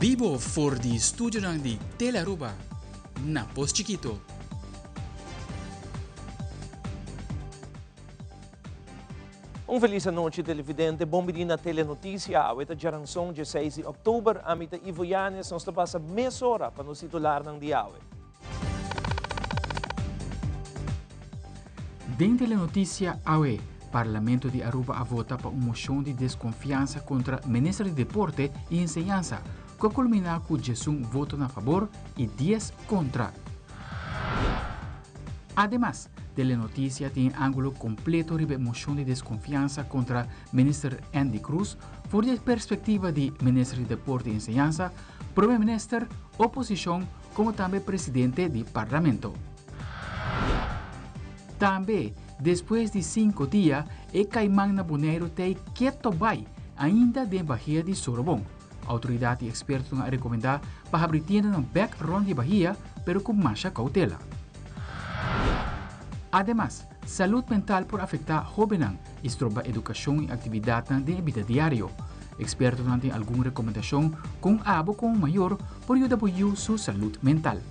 Bibo for di studionan di Telearuba na Pos Chikito. Un felis anochi televidente, bon bini na Telenoticia. Awe ta djaranson djeseis di oktober. Ami ta Ivo Yanes, nos ta pasa mesora pa nos titularnan di awe. Den Telenoticia awe, Parlamento di Aruba a vota pa un mocion di desconfiansa contra Minister di Deporte y Enseñansa, cu a culmina cu djesun voto na fabor y dies contra. Ademas, Telenoticia tin e angulo completo riba e mocion di desconfiansa contra Minister Endy Croes for di e perspectiva di Minister di Deporte y Enseñansa, Prome Minister, oposicion como tambe presidente di Parlamento. Tambe, despues di cinco dia, e caiman na Boneiru t'ey keto bay, ainda den bahia di Sorobon. Autoridad y expertonan a recomenda pa habri tiendanan bek rond di e bahia, pero cu masha cautela. Ademas, salud mental por afecta hobennan y stroba educacion y actividadnan den e bida diario. Expertonan tin algun recomendacion con abo como mayor por yuda bo yiu su salud mental.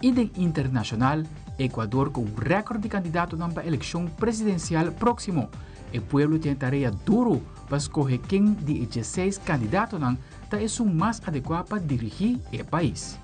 Y den internacional, Ecuador cu un record di candidatonan pa eleccion presidencial proximo. E pueblo tin e tarea duro pa scoge ken di e dieseis candidatonan ta esun mas adecua pa dirigi e pais.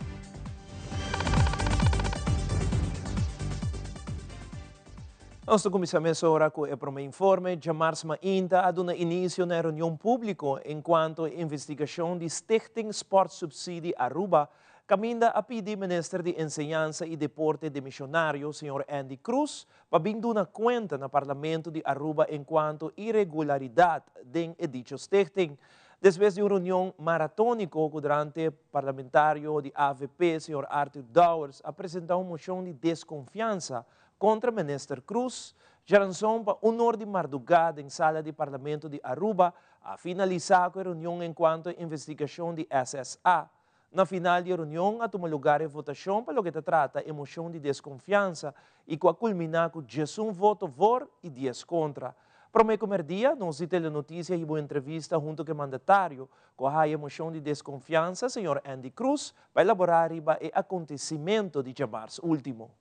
Nos ta kuminsá mesora ku e promé informe. Djamars mainta a duna inisio na e reunion públiko enkuanto e investigashon di Stichting Sportsubsidie Aruba, kaminda a pidi Minister di Enseñansa i Deporte demisionario, señor Endy Croes, pa bin duna kuenta na Parlamento di Aruba enkuanto iregularidat den e dicho stichting. Despues di un reunion maratóniko ku durante parlamentario di avp, señor Arthur Dowers, a presentá un moshon di deskonfiansa kontra Minister Croes, djaranson pa un or di mardugá den sala di Parlamento di Aruba a finalisá ku e reunion enkuanto e investigashon di SSA. Na final di e reunion a tuma lugar e votashon pa loke ta trata e moshon di deskonfiansa i ku a kulminá ku diesun voto voor i dies kontra. Promé ku mèrdia, nos di Telenoticia hiba un entrevista huntu ku e mandatario ku a haya e moshon di deskonfiansa, señor Endy Croes, pa elaborá riba e akontesimentu di djamars último.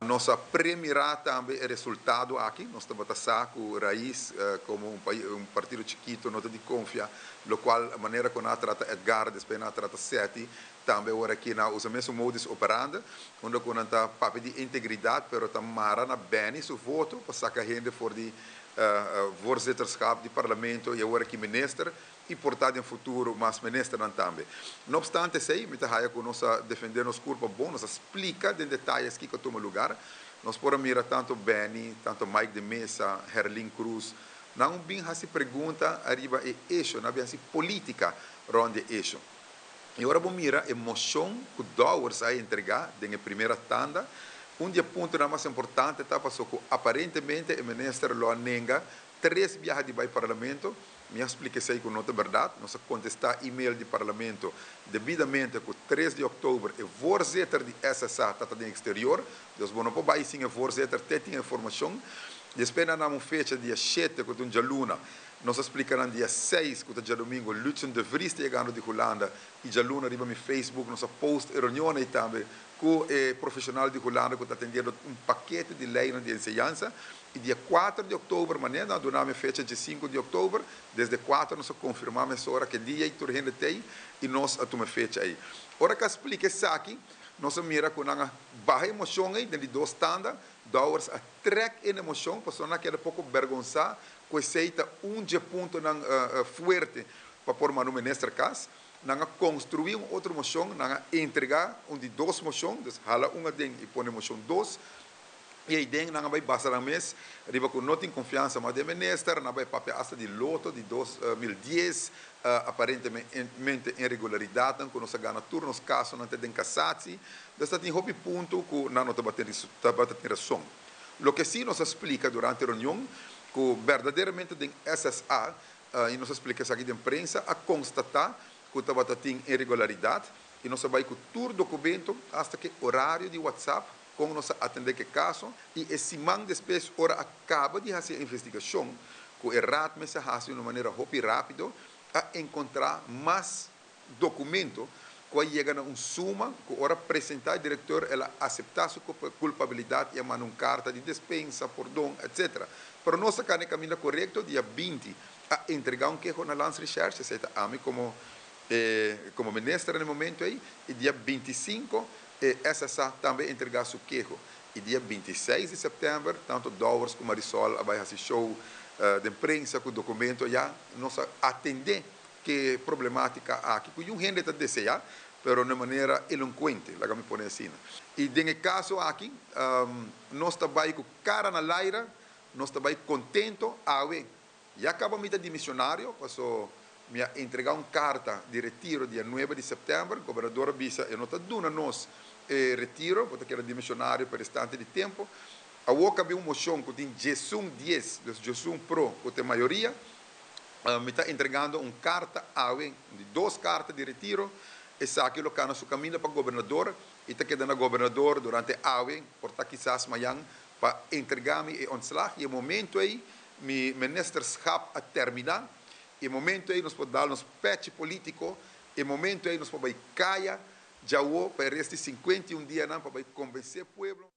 Nos a premirá tambe e resultado aki. Nos tabata sa ku Raiz komo un un partido chikito no ta di konfia, lokual manera ku nan a trata Edgar, despues nan a trata Setti, tambe awor aki nan a usa mesun modus operandi, unda ku nan ta papia di integridat pero ta mara na Benny su voto pa saka hende for di voorzitterschap di parlamento i awor aki minister. I por ta den futuro mas ministernan tambe. No obstante esei, mi ta haya ku nos a defendé nos kurpa bon, nos a splika den detayes kiko a tuma lugar. Nos por a mira tantu Benny, tantu Mike de Meza, Herlin Cruz, nan un bin hasi pregunta ariba e esho, nan a bin hasi politica rond di e esho. I ora bo mira e mocion ku Dowers a entrega den e primera tanda, un di e puntonan mas importante ta paso ku aparentemente e minister lo a nenga tres biaha di bai Parlamento. Mi a splika esei ku no ta bèrdat. Nos a kontestá e-mail di Parlamento debidamente ku tres di òktober e voorzitter di SSA ta ta den eksterior. Dus bo no por bai sin e voorzitter te tin e informashon. Despues nan a dam un fecha dia shete ku ta un djaluna. Nos a splika nan dia seis ku ta djadumingu Lutsen de Vries ta yegando di Hulanda i djaluna riba mi Facebook nos a post e reunion ei tambe ku e profeshonal di Hulanda ku ta atendiendo un pakete di leinan di enseñansa. I dia kuater di oktober, manera nan a duna mi e fecha diesinku di oktober, desde kuater nos a konfirmá mesora ke dia ei tur hende t'ei i nos a tuma e fecha ei. Ora ku a splika esaki, nos a mira ku nan a baha e moshon ei den di dos tanda, Dowers a trèk e moshon pasobra nan a keda poko bergonsá ku esei ta un dje puntonan fuerte pa por manda un minister kas. Nan a konstruí un otro moshon, nan a entregá un di dos moshon, dus hala un aden i pone moshon dos. I eiden nan a bai basa nan mes riba ku no tin konfiansa mas den minister, nan a bai papia asta di loto di 2010, aparentemente inregularidatnan ku nos a gana tur nos kasonan te den kasatsi. Dus ta tin hopi punto ku nan no tabatin tabata tin rason. Loke si nos a splika durante reunion ku berdaderamente den SSA, i nos a splika esaki den prensa, a konstatá ku tabata tin inregularidat i nos a bai ku tur dokumento asta ku e orario di WhatsApp Kon nos a atendé ku e kaso i e siman despues ora a kaba di hasi e investigashon ku e raad mester hasi di un manera hopi rápido. A encontra mas documento cu a yega na un suma cu ora presenta e director el a acepta su culpabilidad y a manda un carta di despensa, pordon, etc. Pero nos a cana e caminda corecto, dia 20 a entrega un keho na Landsrecherche, esey ta ami como minister na e momento ey, y dia 25 e SSA tambe a entrega su keho. Y dia 26 di september, tanto Dowers cu Marisol a bay haci show den prensa cu documento ya, nos a atende cu e problematica aki, cu yun hende ta desea, pero na manera elocuente, laga mi pone asina. Y den e caso aki, nos ta bay cu cara na laira, nos ta bay contento awe. Ya caba mi ta dimisionario, paso mi a entrega un carta di retiro dia 9 di september. Gobernador a bisa e no ta duna nos e retiro, bo ta keda dimisionario pa restante di tempo. Awor cabia un mocion cu tin 11-10, dus 11 pro cu tin mayoria. Mi ta entregando un carta awe, di dos carta di retiro. Esaki lo cana su caminda pa gobernador y ta keda na gobernador durante awe, por ta kisas mañan, pa entrega mi e ontslag. Y e momento ey mi ministerschap a termina. E momento ey nos por dal nos pechi politico. E momento ey nos por bay caya djawo pa e resto di 51 dianan pa bay convence pueblo.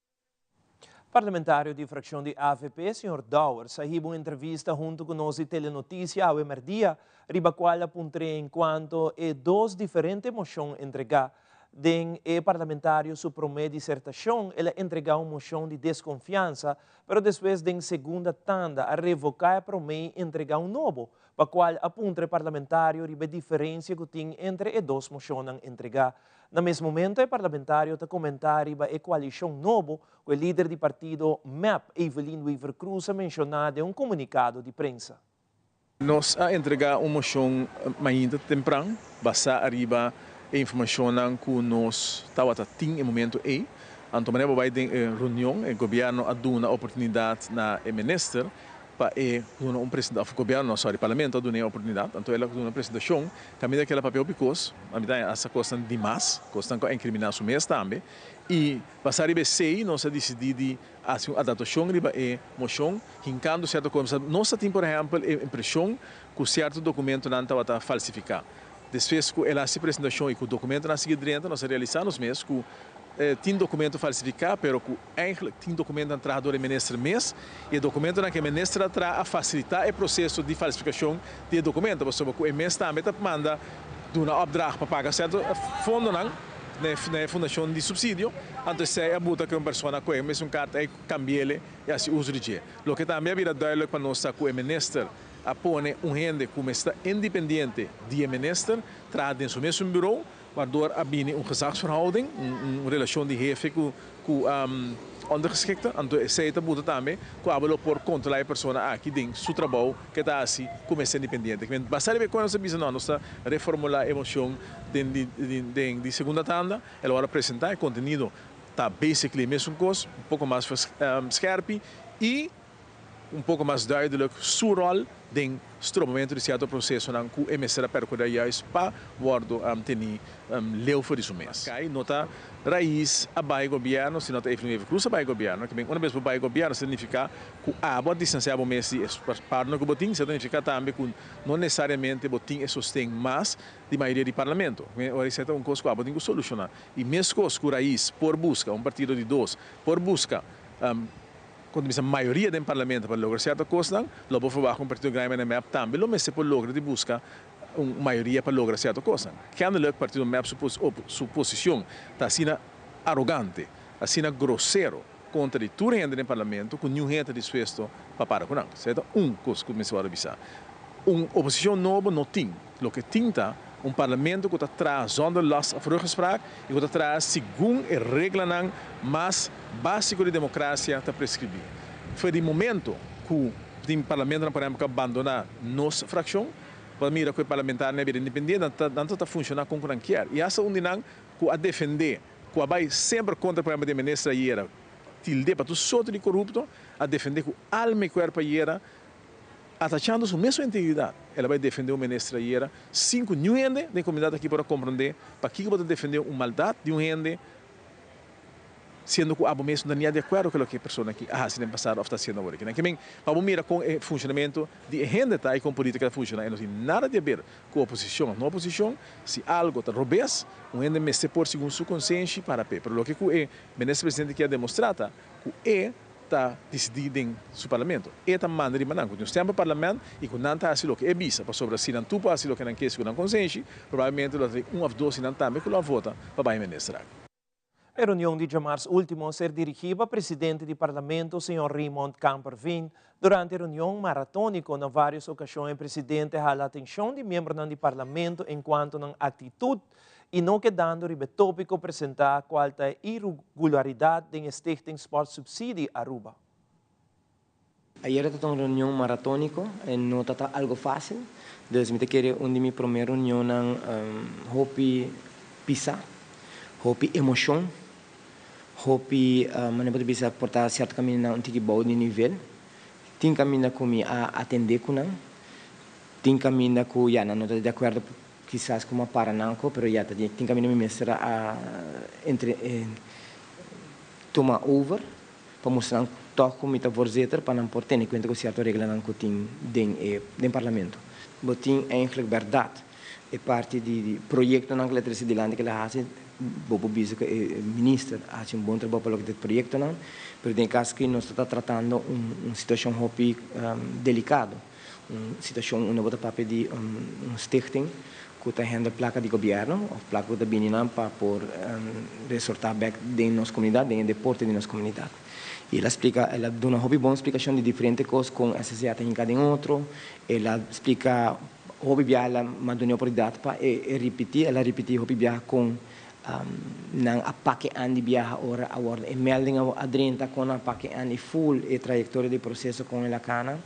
Parlamentario di fraccion di AVP, señor Dowers, a hiba un entrevista hunto cu nos di Telenoticia awe merdia, riba cual a puntr'e en cuanto e dos diferente mocion entrega. Den e parlamentario su prome disertacion, el a entrega un mocion di desconfiansa, pero despues den segunda tanda a revoca e prome y entrega un nobo, pa cual a puntra e parlamentario riba e diferencia cu tin entre e dos mocionnan entrega. Na mes momento e parlamentario ta comenta riba e coalicion nobo cu e lider di partido MEP, Evelyn Wever-Croes, a menciona den un comunicado di prensa. Nos a entrega un mocion mainta tempran, basa ariba e informacionnan cu nos tawata tin e momento ey. Anto manera bo bay den e reunion, e gobierno a duna oportunidad na e minister pa e duna un presentacion, of gobierno no, sorry, parlamento a duna e oportunidad, anto el a duna un presentacion, caminda cu el a papia hopi cos, a mi ta hasta cosnan dimas, cosnan cu a incrimina su mes tambe, y basa riba esey nos a dicidi di haci un adaptacion riba e mocion, hincando cierto cos. Nos a tin por ehempel e impresion cu cierto documentonan tabata falsifica. Despues cu el a haci presentacion y cu documentonan a sigui drenta, nos a realisa nos mes cu tin documento falsifica, pero cu eigenlijk tin documentonan traha door e minister mes, y e documentonan cu e minister a traha a facilita e proceso di falsificacion di e documento, pasobra cu e mes tambe ta manda duna opdracht pa paga cierto fondonan na e fundacion di subsidio, anto esey a buta cu un persona cu e mesun carta ey cambiele y haci uso di dje. Loke tambe a bira duidelijk pa nos ta cu e minister a pone un hende cu mester ta independiente di e minister traha den su mesun bureau, waardoor a bini un gezagsverhouding, un relacion di hefe cu ondergeschikte. Anto esey ta buta tambe cu abo lo por controla e persona aki den su trabou cu ta haci cu mester independiente. Basa riba e cos nos a bisa no, nos ta reformula e mocion den di segunda tanda. El a wordo presenta, e contenido ta basically mesun cos, un poco mas scherpi y un poco mas duidelijk su rol den strobamento di cierto procesonan cu e mester a percura juist pa wordo teni leu for di su mes. Cai no ta Raiz a bay gobierno, sino ta Evelyn Wever-Croes a bay gobierno. Cu una bes bo bay gobierno significa cu abo a distancia bo mes di partner cu bo tin, significa tambe cu no necesariamente bo tin e sosten mas di mayoria di parlamento. Ora esey ta un cos cu abo tin cu soluciona. Y mes cos cu Raiz por busca, un partido di dos, por busca cuando bisa mayoria den parlamento pa logra cierto cosnan, lo bo verwacht un partido grandi manera MEP tambe lo mester por logra di busca un mayoria pa logra cierto cosnan. Kennelijk partido MEP su posicion ta asina arrogante, asina grosero contra di tur hende den parlamento cu ningun hende ta dispuesto pa para cu nan. Esey ta un cos cu mester wordo bisa. Un oposicion nobo no tin. Loke tin ta un parlamento cu ta traha zonder last of ruggespraak y cu ta traha segun e reglanan mas basico di democracia ta prescribi. For di momento cu tin parlamento, por ehempel, cu abandona nos fraccion, pa mira cu e parlamentario bira independiente, nan ta funciona con nan kier. Y hasta un nan cu a defende, cu a bay semper contra, por ehempel, di minister ayera, tilde pa tur sorto di corupto, a defende cu alma y cuerpo ayera, atachando su mesma integridad. El a bay defende un minister ayera, sin cu ningun hende den comunidad aki por comprende, pakico bo ta defende un maldad di un hende. Siendo ku abo mes no ta di akuerdo ku loke e persona aki a hasi den pasado òf ta hasiendo awor aki. Nan ke men pa bo mira kon e funshonamentu di e hende ta i kon politika ta funshoná. E no tin nada di aber ku oposishon òf no oposishon. Si algu ta robes, un hende mester por segun su konsenshi para p'e. Pero loke ku e minister presidente kier demostrá ta ku e ta disidí den su parlamento. E ta manda riba nan ku tin un stèmpel parlament i ku nan ta hasi loke e bisa. Pasobra si nan tur por hasi loke nan ke segun nan konsenshi, probablemente lo ta tin un òf dos di nan tambe ku lo a vota pa bai minister aki. E reunion di djamars ultimo a ser dirigí pa presidente di Parlamento, señor Raymond Kamperveen. Durante e reunion maratóniko na vários okashon e presidente a hala atenshon di miembronan di Parlamento enkuanto nan aktitut i no kedando riba e tópiko presentá kual ta e iregularidat den e Stichting Sportsubsidie Aruba. Ayera ta ta un reunion maratóniko, e no ta ta algo fásil. Dus mi ta kere un di mi promé reunionnan hopi pisá, hopi emoshon, hopi manera bo ta bisa por ta sierto kamindanan un tiki bou di nivel. Tin kaminda ku mi a atendé ku nan, tin kaminda ku ya nan no ta di akuerdo kisas ku mi a para nan ku, pero ya ta tin kaminda mi mester a entre tuma over. Pa mustra nan tòg ku mi ta voorzitter pa nan por tene kuenta ku sierto reglanan ku tin den e den parlamento. Bo tin eigenlijk bèrdat e parti di di proyektonan ku la trese dilanti ku la hasi, bo por bisa ku e minister a hasi un bon trabou pa loke ta e proyektonan, pero den e kaso aki nos ta ta tratando un un situashon hopi delikado, un situashon unda bo ta papia di un stichting ku ta hende plaka di gobièrnu òf plaka ku ta bini nan pa por resortá bèk den nos komunidat, den e deporte di nos komunidat. I el a splika, el a duna hopi bon splikashon di diferente kos kon SSA ta hinká den otro, el a splika hopi biaha el a manda un oportunidat pa e ripití, el a ripití hopi biaha kon nan a pake an di biaha ora a wòrdu e melding a drenta, kon nan a pake an i ful e trayektoria di proseso kon el a kana.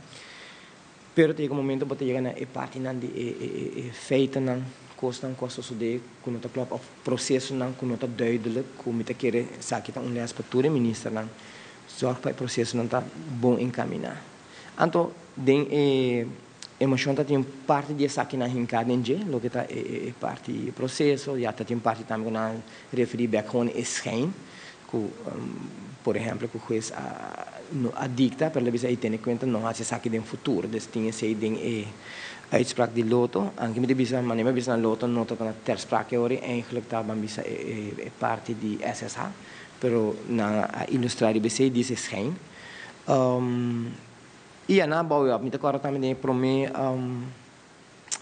Pero ta yega un momento bo ta yega na e partinan di e e feitonan, kosnan ku a sosodé ku no ta klòp òf prosesonan ku no ta duidelijk ku mi ta kere esaki ta un lès pa tur e ministernan. Zòrg pa e prosesonan ta bon enkaminá. Anto den e emoshon ta tin un parti di esakinan hinká den dje, loke ta e e parti e proseso, ya ta tin un parti tambe ku nan a referí bèk gewoon e schijn ku por ehempel ku hues a no a dikta pero lo bisa ey tene kuenta no hasi esaki den futuro dus tin esey den e uitspraak di Lotto anke mi ta bisa manera mi a bisa na Lotto no ta ta ter sprake ora eigenlijk ta ban bisa e e parti di SSH pero nan a ilustra riba esey dice schijn y ya nan a bouw op mi ta kòrda tambe den e prome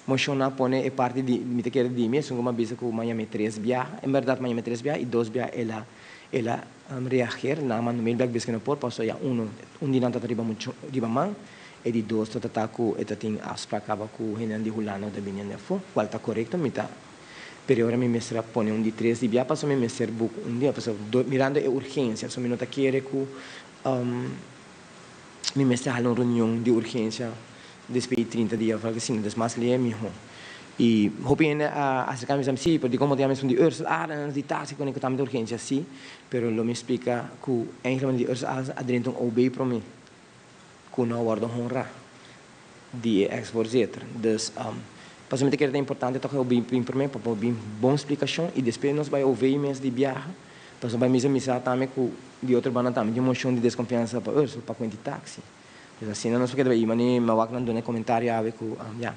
Mocion a pone e parti di mi ta kere di mi esun ku mi a bisa ku mi a yam'é tres biaha. En bèrdat mi a yam'é tres biaha i dos biaha el a el a reageer. Nan a manda mail bèk bisa ku no por pasobra ya uno un di nan tabata riba mucho riba man e di dos tabata ta ku e ta tin afsprak kaba ku hendenan di Hulanda ku ta bini hende afó kual ta korekto mi ta pero e ora mi mester a pone un di tres di biaha pasobra mi mester buk un dia pasobra mirando e urgensia pasobra mi no ta kere ku mi mester hala un reunion di urgencia despues di 30 dia of algo asina, dus mas lihé mihó. Y hopi hende a acerca mi bisa mi, sí, pero dikon bo ta yama esun di Ursel Arends di taxi ku tambe ta urgencia? Sí, pero lo mi splika ku eigenlijk di Ursel Arends a drenta un OB promé ku no a wòrdu honrá di e ex voorzitter. Dus pasobra mi ta kere ta importante tòg e OB bin promé pa por bin bon splikashon y despues nos bai OV mes di biaha. Pasobra mi sa misa tambe ku di otro banda tambe tin mocion di deskonfiansa pa Ursel pa kuenti taxi. Dus asina nos por keda bai mane mi a wak nan duna e komentario awe ku ya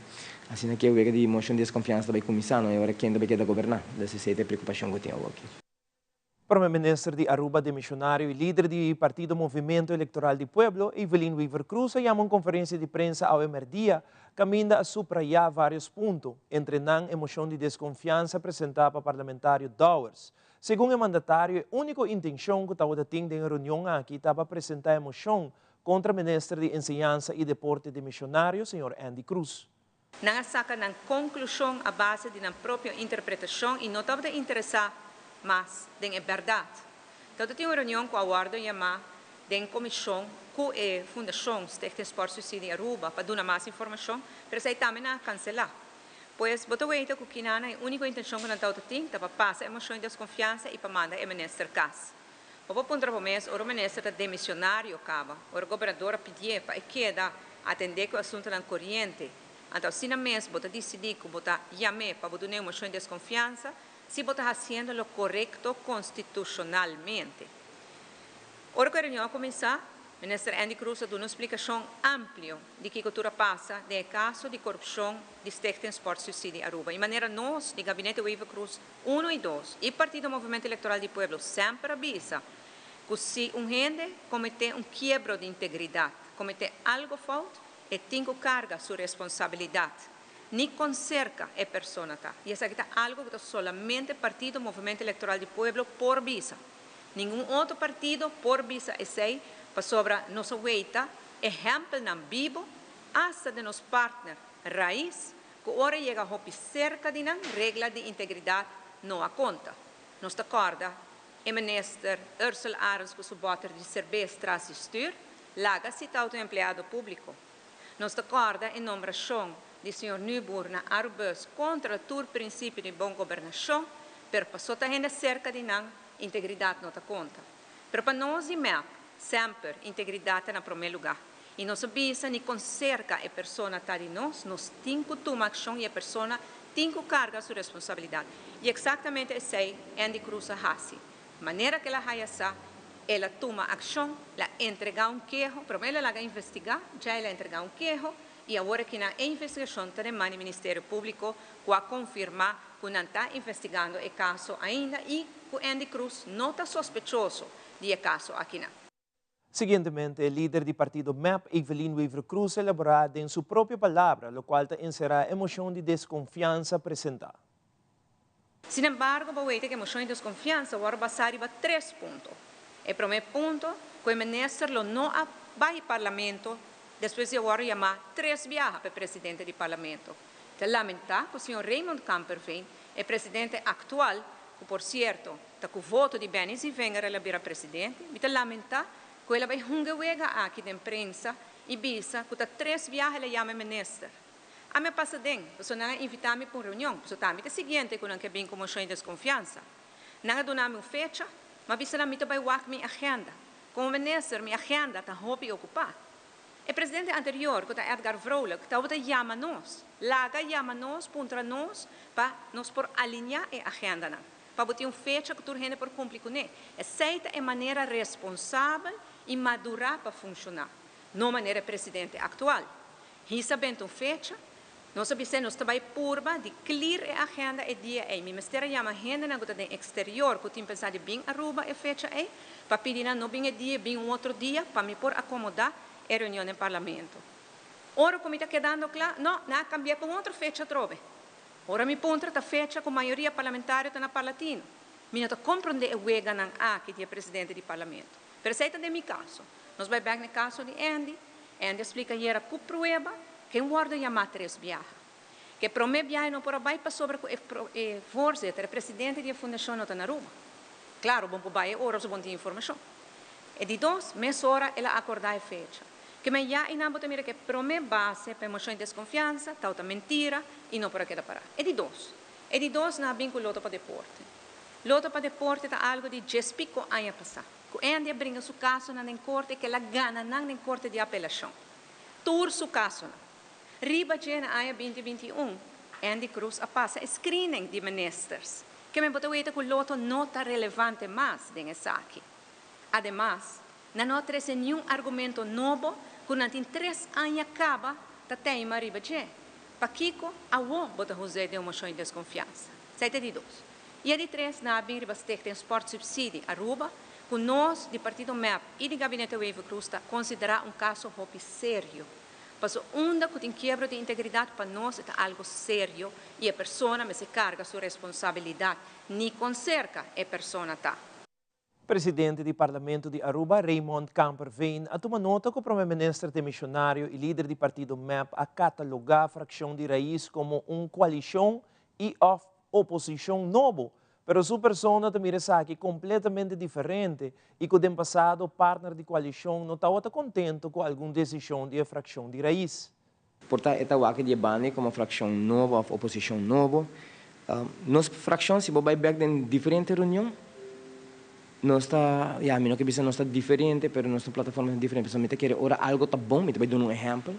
asina ke wega di mocion di deskonfiansa ta bai kuminsá no e ora ken ta bai keda goberná. Dus esei ta e preokupashon ku tin awoki. Prome Minister di Aruba demisionario y lider di partido Movimento Electoral di Pueblo, Evelyn Wever-Croes a yama un conferencia di prensa awe merdia caminda a subraya varios punto, entre nan e mocion di desconfiansa presenta pa parlamentario Dowers. Segun e mandatario e úniko intenshon ku tabata tin den e reunion aki ta pa presentá e moshon kontra minister di Enseñansa i Deporte demishonario señor Endy Croes. Nan a saka nan konklushon a base di nan propio interpretashon i no tabata interesá mas den e bèrdat. Tabata tin un reunion ku a wòrdu yamá den komishon ku e fundashon Stichting Sportsubsidie Aruba pa duna mas informashon, pero esei tambe nan a kanselá. Pues, bo ta weita ku kinanan e úniko intenshon ku nan tabata tin ta pa pasa e moshon di deskonfiansa i pa manda e minister kas. Bo por puntra bo mes ora un minister ta demisionario kaba, ora gobernador a pidié pa e keda atendé ku e asuntunan koriente, anto asina mes bo ta disidí ku bo ta yam'é pa bo dun'é un moshon di deskonfiansa si bo ta hasiendo lo korekto konstitushonalmente. Ora ku e reunion a kuminsá, Minister Endy Croes a duna un splikashon amplio di kiko tur a pasa den e kaso di korupshon di Stichting Sportsubsidie Aruba. I manera nos di Gabinete Wever-Croes uno i dos i Partido Movimento Electoral di Pueblo semper a bisa ku si un hende kometé un kiebro di integridat, kometé algo fout, e tin ku karga su responsabilidat, ni kon serka e persona ta. I esaki ta algo ku ta solamente Partido Movimento Electoral di Pueblo por bisa. Ningun otro partido por bisa esei pasobra nos a weita ehèmpelnan bibo asta den nos partner Raiz ku ora yega hopi serka di nan regla di integridat no a konta. Nos ta kòrda e minister Ursell Arends ku su bòter di serbes tras di stür laga sita un empleado públiko. Nos ta kòrda e nombrashon di señor Nyboer na Arubus kontra tur prinsipio di bon gobernashon, pero paso ta hende serka di nan, integridat no ta konta. Pero pa nos di MEP, semper integridat ta na promé lugá. I nos a bisa ni kon serka e persona ta di nos, nos tin ku tuma akshon i e persona tin ku karga su responsabilidat. I eksaktamente esei Endy Croes a hasi. Manera ku el a haya sa, el a tuma akshon, el a entregá un keho, promé el a laga investigá, dja el a entregá un keho i awor aki nan e investigashon ta den man di Ministerio Públiko ku a konfirmá ku nan ta investigando e kaso ainda i ku Endy Croes no ta sospechoso di e kaso akinan. Siguientemente, e lider di partido MEP, Evelyn Wever-Croes, a elabora den su propio palabra, locual ta encera e mocion di desconfiansa presenta. Sin embargo, bo weten ku e moshon di deskonfiansa wòrdu basá riba tres punto. E promé punto, ku e minister lo no a bai parlamento despues di a wòrdu yamá tres biaha pa e presidente di parlamento. Ta lamentá ku señor Raymond Kamperveen, e presidente aktual, ku por sierto ta ku voto di Benny Zievinger el a bira presidente, mi ta lamentá ku el a bai hunga e wega aki den prensa i bisa ku ta tres biaha el a yama e minister. Ami a pasa den, pasobra nan a invitá mi pa un reunion, pasobra ta mi ta siguiente ku nan ke bin ku moshon di deskonfiansa. Nan a duna mi un fecha, m'a bisa nan mi ta bai wak mi agenda. Komo minister mi agenda ta hopi okupá. E presidente anterior, ku ta Edgar Vrolijk, tabata yama nos, laga yama nos, puntra nos pa nos por alineá e agendanan, pa bo tin un fecha ku tur hende por kumpli kuné. Esei ta e manera responsabel i madurá pa funshoná, no manera e presidente aktual. Hisa benta un fecha, nos a bis'é nos ta bai purba di clear e agenda e dia ei. Mi mester a yama hendenan ku ta den exterior ku tin pensá di bin Aruba e fecha ei, pa pidi nan no bin e dia, bin un otro dia pa mi por acomodá e reunion den Parlamento. Ora ku mi ta kedando kla, no, nan a cambi'é pa un otro fecha atrobe. Ora mi puntra ta fecha ku mayoria parlamentario ta na Parlatino. Mi no ta comprendé e weganan aki di e presidente di Parlamento. Pero esei ta den mi caso. Nos bai bek na e caso di Endy. Endy a splica ayera cu prueba ken wordo yama tres biaha. Cu e prome biaha e no por a bai pasobra cu e voorzitter, e presidente di e fundacion no ta na Aruba. Claro, bon por bai e ora so bon tin informacion. E di dos, mesora el a acorda e fecha. Ke men ya einan bo ta mira cu e prome base pa e mocion di desconfiansa tawata mentira y no por a keda para. E di dos, e di dos nan a bin cu loto pa deporte. Loto pa deporte ta algo di djes pico aña pasa. Ku Andy a bringa su kasonan den korte ku el a gana nan den korte di apelashon. Tur su kasonan. Riba dje na aña 2021, Endy Croes a pasa e screening di ministers. Ke men bo ta weta ku Lotto no ta relevante mas den esaki. Ademas, nan no a trese niun argumento nobo ku nan tin tres aña kaba ta teima riba dje. Pakiko awo bo ta huz'é den un moshon di deskonfiansa? Esei ta di dos. I e di tres na a bin riba Stichting Sportsubsidie Aruba, ku nos di partido mep i di Gabinete Wever-Croes ta konsiderá un kaso hopi serio. Paso unda ku tin kiebro di integridat pa nos e ta algu serio i e persona mester karga su responsabilidat, ni kon serka e persona ta. Presidente di Parlamento di Aruba, Raymond Kamperveen, a tuma nota ku Prome Minister demisionario i lider di partido mep a katalogá frakshon di Raiz komo un koalishon i òf oposishon nobo, pero su persona ta mira esaki kompletamente diferente i ku den pasado partner di koalishon no tabata kontento ku algun desishon di e frakshon di Raiz. Por ta e ta wak di e banda komo frakshon nobo òf oposishon nobo. Nos frakshon si bo bai bèk den diferente reunion nos ta, ya mi no ke bisa nos ta diferente pero nos ta un plataforma diferente pasobra mi ta kere ora algo ta bon mi ta bai duna un ehèmpel.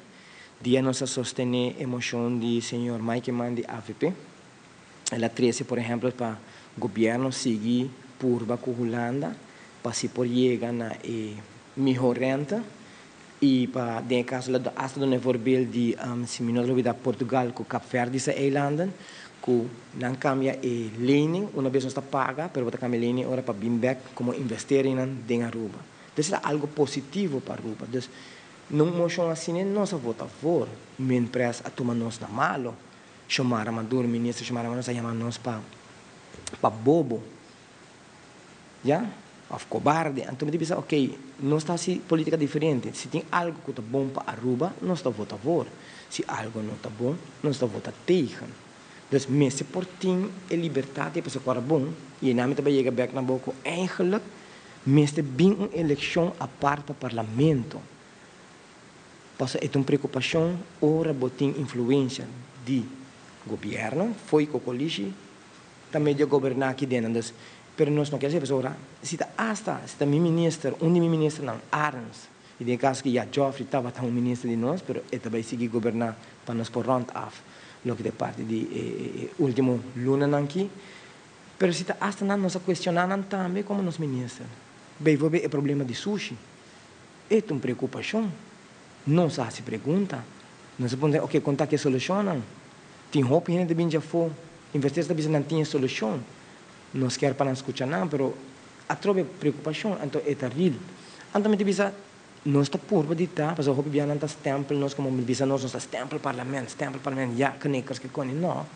Dia nos a sostené e moshon di señor Mike Eman di avp el a trese por ehèmpel pa gobièrnu sigui purba ku Hulanda. pa si por yega na e miho rente y pa den e caso la hasta duna e voorbeeld di si mi no ta olbida Portugal cu Kaapverdische eilanden cu nan cambia e lening una bes nos ta paga pero bo ta cambia e lening ora pa bin bek como investeringnan den Aruba. Dus ta algo positivo pa Aruba. Dus na un mocion asina nos a vota voor. Minpres a tuma nos na malo. Xiomara Maduro, minister Xiomara Maduro a yama nos pa pa bobo. Ya? Of cobarde. Anto mi ta bisa, ok, nos ta haci politica diferente. Si tin algo cu ta bon pa Aruba, nos ta vota voor. Si algo no ta bon, nos ta vota tegen. Dus mester por tin e libertad di pasobra cu ora bon, y eynan mi ta bay yega bek na bo cu eigenlijk mester bin un eleccion apart pa parlamento. Pasobra e ta un preocupacion ora bo tin influencia di gobierno, fo'i cocolishi, ta medio goberná aki den nan dus pero nos no kier haci pasobra si ta hasta si ta mi minister un di mi ministernan Arends y den e caso aki ya Geoffrey tabata un minister di nos pero e ta bay sigui goberná pa nos por rond af loke ta e parti di e ultimo lunanan aki pero si ta hasta nan nos a cuestiona nan tambe como nos minister bijvoorbeeld e problema di sushi e ta un preocupacion nos a haci pregunta nos a puntra oke con ta ki e solucionnan. Tin hopi hende ta bin djafó, inverters ta bisa nan tin e solushon. Nos kier pa nan skucha nan, pero atrobe preokupashon, anto e ta ril. Anto mi ta bisa, nos ta purba di ta, pasobra hopi bia nan ta stèmpel nos komo bisa nos, nos ta stèmpel parlament, stèmpel parlament, ya, knikkers ke koni. No,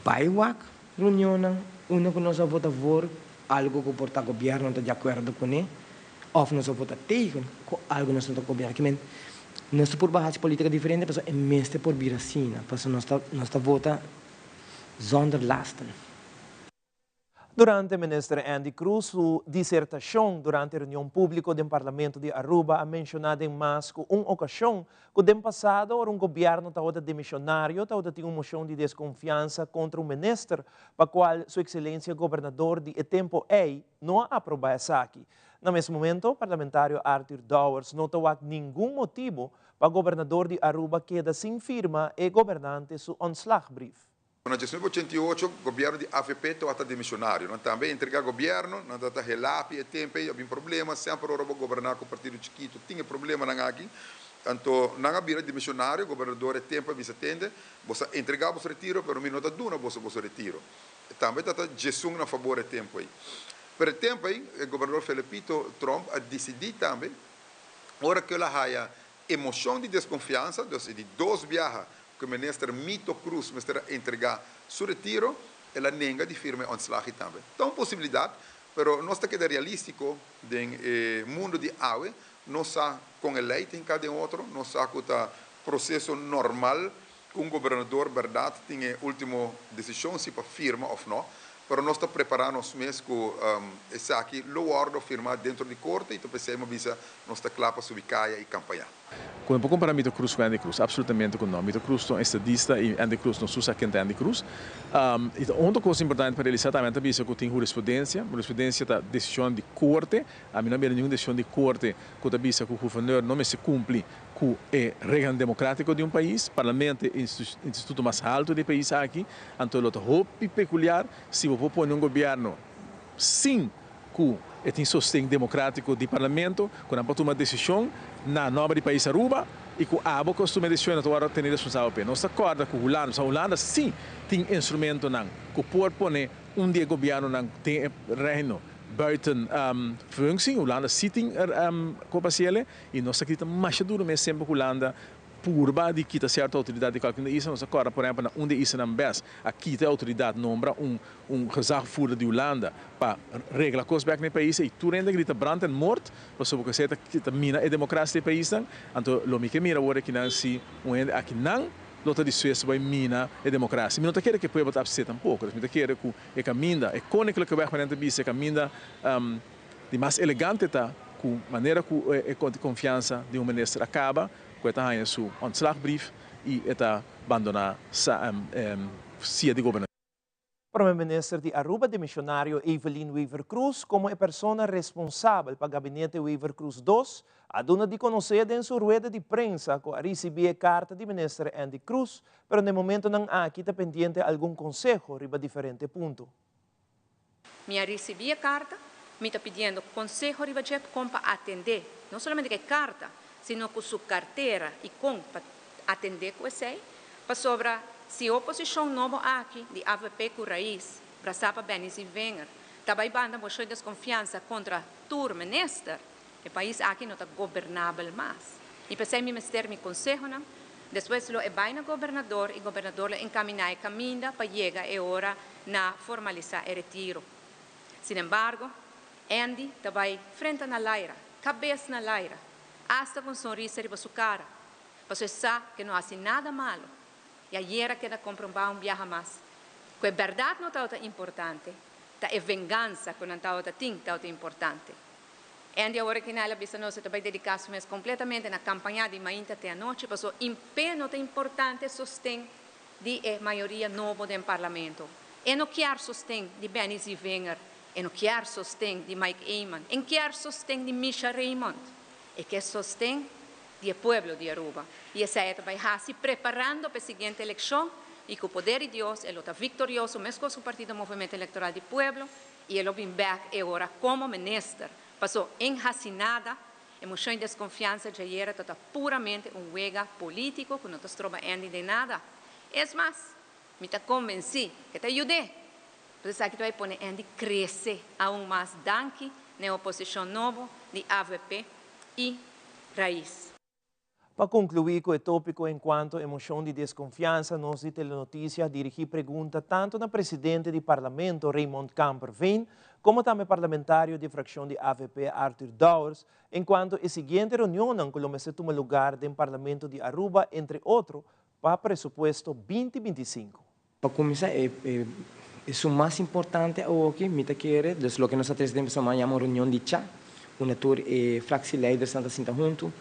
bai wak reunionnan unda ku nos a vota voor algu ku por ta gobièrnu no ta di akuerdo kuné, òf nos a vota tegen ku algu nos no ta gobièrnu. Kimen nos ta purba hasi politica diferente pasobra e mester por bira asina, pasobra nos ta nos ta vota zonder lasten. Durante Minister Endy Croes su disertacion durante reunion publico den Parlamento di Aruba a menciona den mas cu un ocasion cu den pasado ora un gobierno tabata demisionario tabata tin un mocion di desconfiansa contra un minister pa cual su excelencia gobernador di e tempo ey no a aproba esaki. Na mes momento, parlamentario Arthur Dowers no ta wak ningun motibo pa gobernador di Aruba keda sin firma e gobernante su ontslagbrief. Na 1988 gobierno di avp tawata demisionario, nan tambe a entrega gobierno, nan tawata helapi e tempo ey, a bin problema, semper ora bo goberna cu partido chikito tin e problemanan aki, anto nan a bira demisionario, gobernador e tempo a bisa tende, boso a entrega boso retiro pero mi no ta duna boso boso retiro. Tambe tawata djesun na fabor e tempo ey. Pero e tempo ey e gobernador Felipito Tromp a dicidi tambe ora cu el a haya e mocion di desconfiansa, dus e di dos biaha cu minister Mito Croes mester a entrega su retiro, el a nenga di firma e ontslag tambe. Ta un posibilidad, pero nos ta keda realistico den e mundo di awe, nos sa con e ley ta hinca den otro, nos sa cu ta proceso normal cu un gobernador berdad tin e ultimo decision si pa firma of no, pero nos ta prepara nos mes cu esaki lo wordo firma dentro di corte y ta pesey mi a bisa nos ta cla pa subi caya y campaña. Cu no por compara Mito Cruz cu Andy Cruz, absolutamente cu no. Mito Cruz ta un estadista y Andy Cruz no su sa ken ta Andy Cruz. Y ta otro cos importante pa realisa tambe, nan ta bisa cu tin jurisprudencia. Jurisprudencia ta decision di corte. Ami no a mira ningun decision di corte cu ta bisa cu guverneur no mester cumpli cu e reglanan democratico di un pais. Parlamento e instituto mas halto di e pais aki, anto lo ta hopi peculiar si bo por pone un gobierno sin cu e tin sosten democratico di Parlamento, cu nan por tuma decision na nomber di pais Aruba y cu abo cu a tuma e decision no ta worde teni responsabel p'e. Nos ta corda cu Hulanda, pasobra Hulanda si tin instrumentonan cu por pone un di e gobiernonan den e reino buiten functie. Hulanda si tin copasiele y nos ta grita masha duro mes semper cu Hulanda purba di kita cierto autoridad di cualkier un di e isla. Nos a corda por ehempel na un di e islanan bes a kita e autoridad, nombra un un gezagvoerder di Hulanda pa regla cos bek na e pais y tur hende a grita brand en moord pasobra cu esey ta mina e democracia di e paisnan. Anto lo mi ke mira awor akinan si un hende akinan lo ta dispuesto bay mina e democracia. Mi no ta kere cu e pueblo ta abstee tampoco. Mi ta kere cu e caminda, e koninklijke weg manera nan ta bisa, e caminda di mas elegante ta cu manera cu e confiansa di un minister a caba, cu e ta haña su ontslagbrief y e ta bandona sia di gobernacion. Prome Minister di Aruba demisionario Evelyn Wever-Croes como e persona responsabel pa Gabinete Wever-Croes dos a duna di conoce den su rueda di prensa cu a ricibi e carta di Minister Endy Croes, pero n'e momentonan aki ta pendiente algun conseho riba diferente punto. Mi a ricibi e carta. Mi ta pidiendo konseho riba dje kon pa atendé no solamente ku e karta, sino ku su kartera i kon pa atendé ku esei, pasobra si e oposishon nobo aki di avp ku Raiz, brasá pa Benny Zievinger, ta bai banda moshon di deskonfiansa kontra tur minister, e pais aki no ta gobernabel mas. I p'esei mi mester mi konsehonan. Despues lo e bai na gobernador i gobernador lo enkaminá e kaminda pa yega e ora na formalisá e retiro. Sinembargo, Andy ta bai frenta na laira, kabes na laira, asta ku un sonrisa riba su kara, pasobra e sa ku e no hasi nada malu. I ayera keda komprobá un biaha mas ku e bèrdat no tabata importante, ta e vengansa ku nan tabata tin tabata importante. Andy awor aki na el a bisa nos e ta bai dediká su mes kompletamente na kampañá di mainta te anochi pasobra impe no ta importante sosten di e mayoria nobo den Parlamento. E no kier sosten di Benny Zievinger, e no kier sosten di Mike Eman, e kier sosten di Misha Raymond. E ke sosten di e pueblo di Aruba. Y esey e ta bay haci preparando pa e siguiente eleccion y cu poder di Dios e lo ta victorioso mescos cu Partido Movimento Electoral di Pueblo y e lo bin bek e ora como minister. Paso en haci nada, e mocion di desconfiansa djayera ta ta puramente un wega politico cu no ta stroba Andy den nada. Es mas, mi ta convenci cu e ta yud'e. Pues esaki ta bay pone Andy crece aun mas danki na e oposicion nobo di avp y Raiz. Pa conclui cu e topico encuanto e mocion di desconfiansa nos di Telenoticia a dirigi pregunta tanto na presidente di Parlamento Raymond Kamperveen como tambe parlamentario di fraccion di avp Arthur Dowers encuanto e siguiente reunionnan cu lo mester tuma lugar den Parlamento di Aruba entre otro pa presupuesto 2025. Pa cuminsa e esun mas importante awoki mi ta kere, dus loke nos a trece den pasobra yama un reunion di cha, unda tur e fractieleiders-nan ta sinta hunto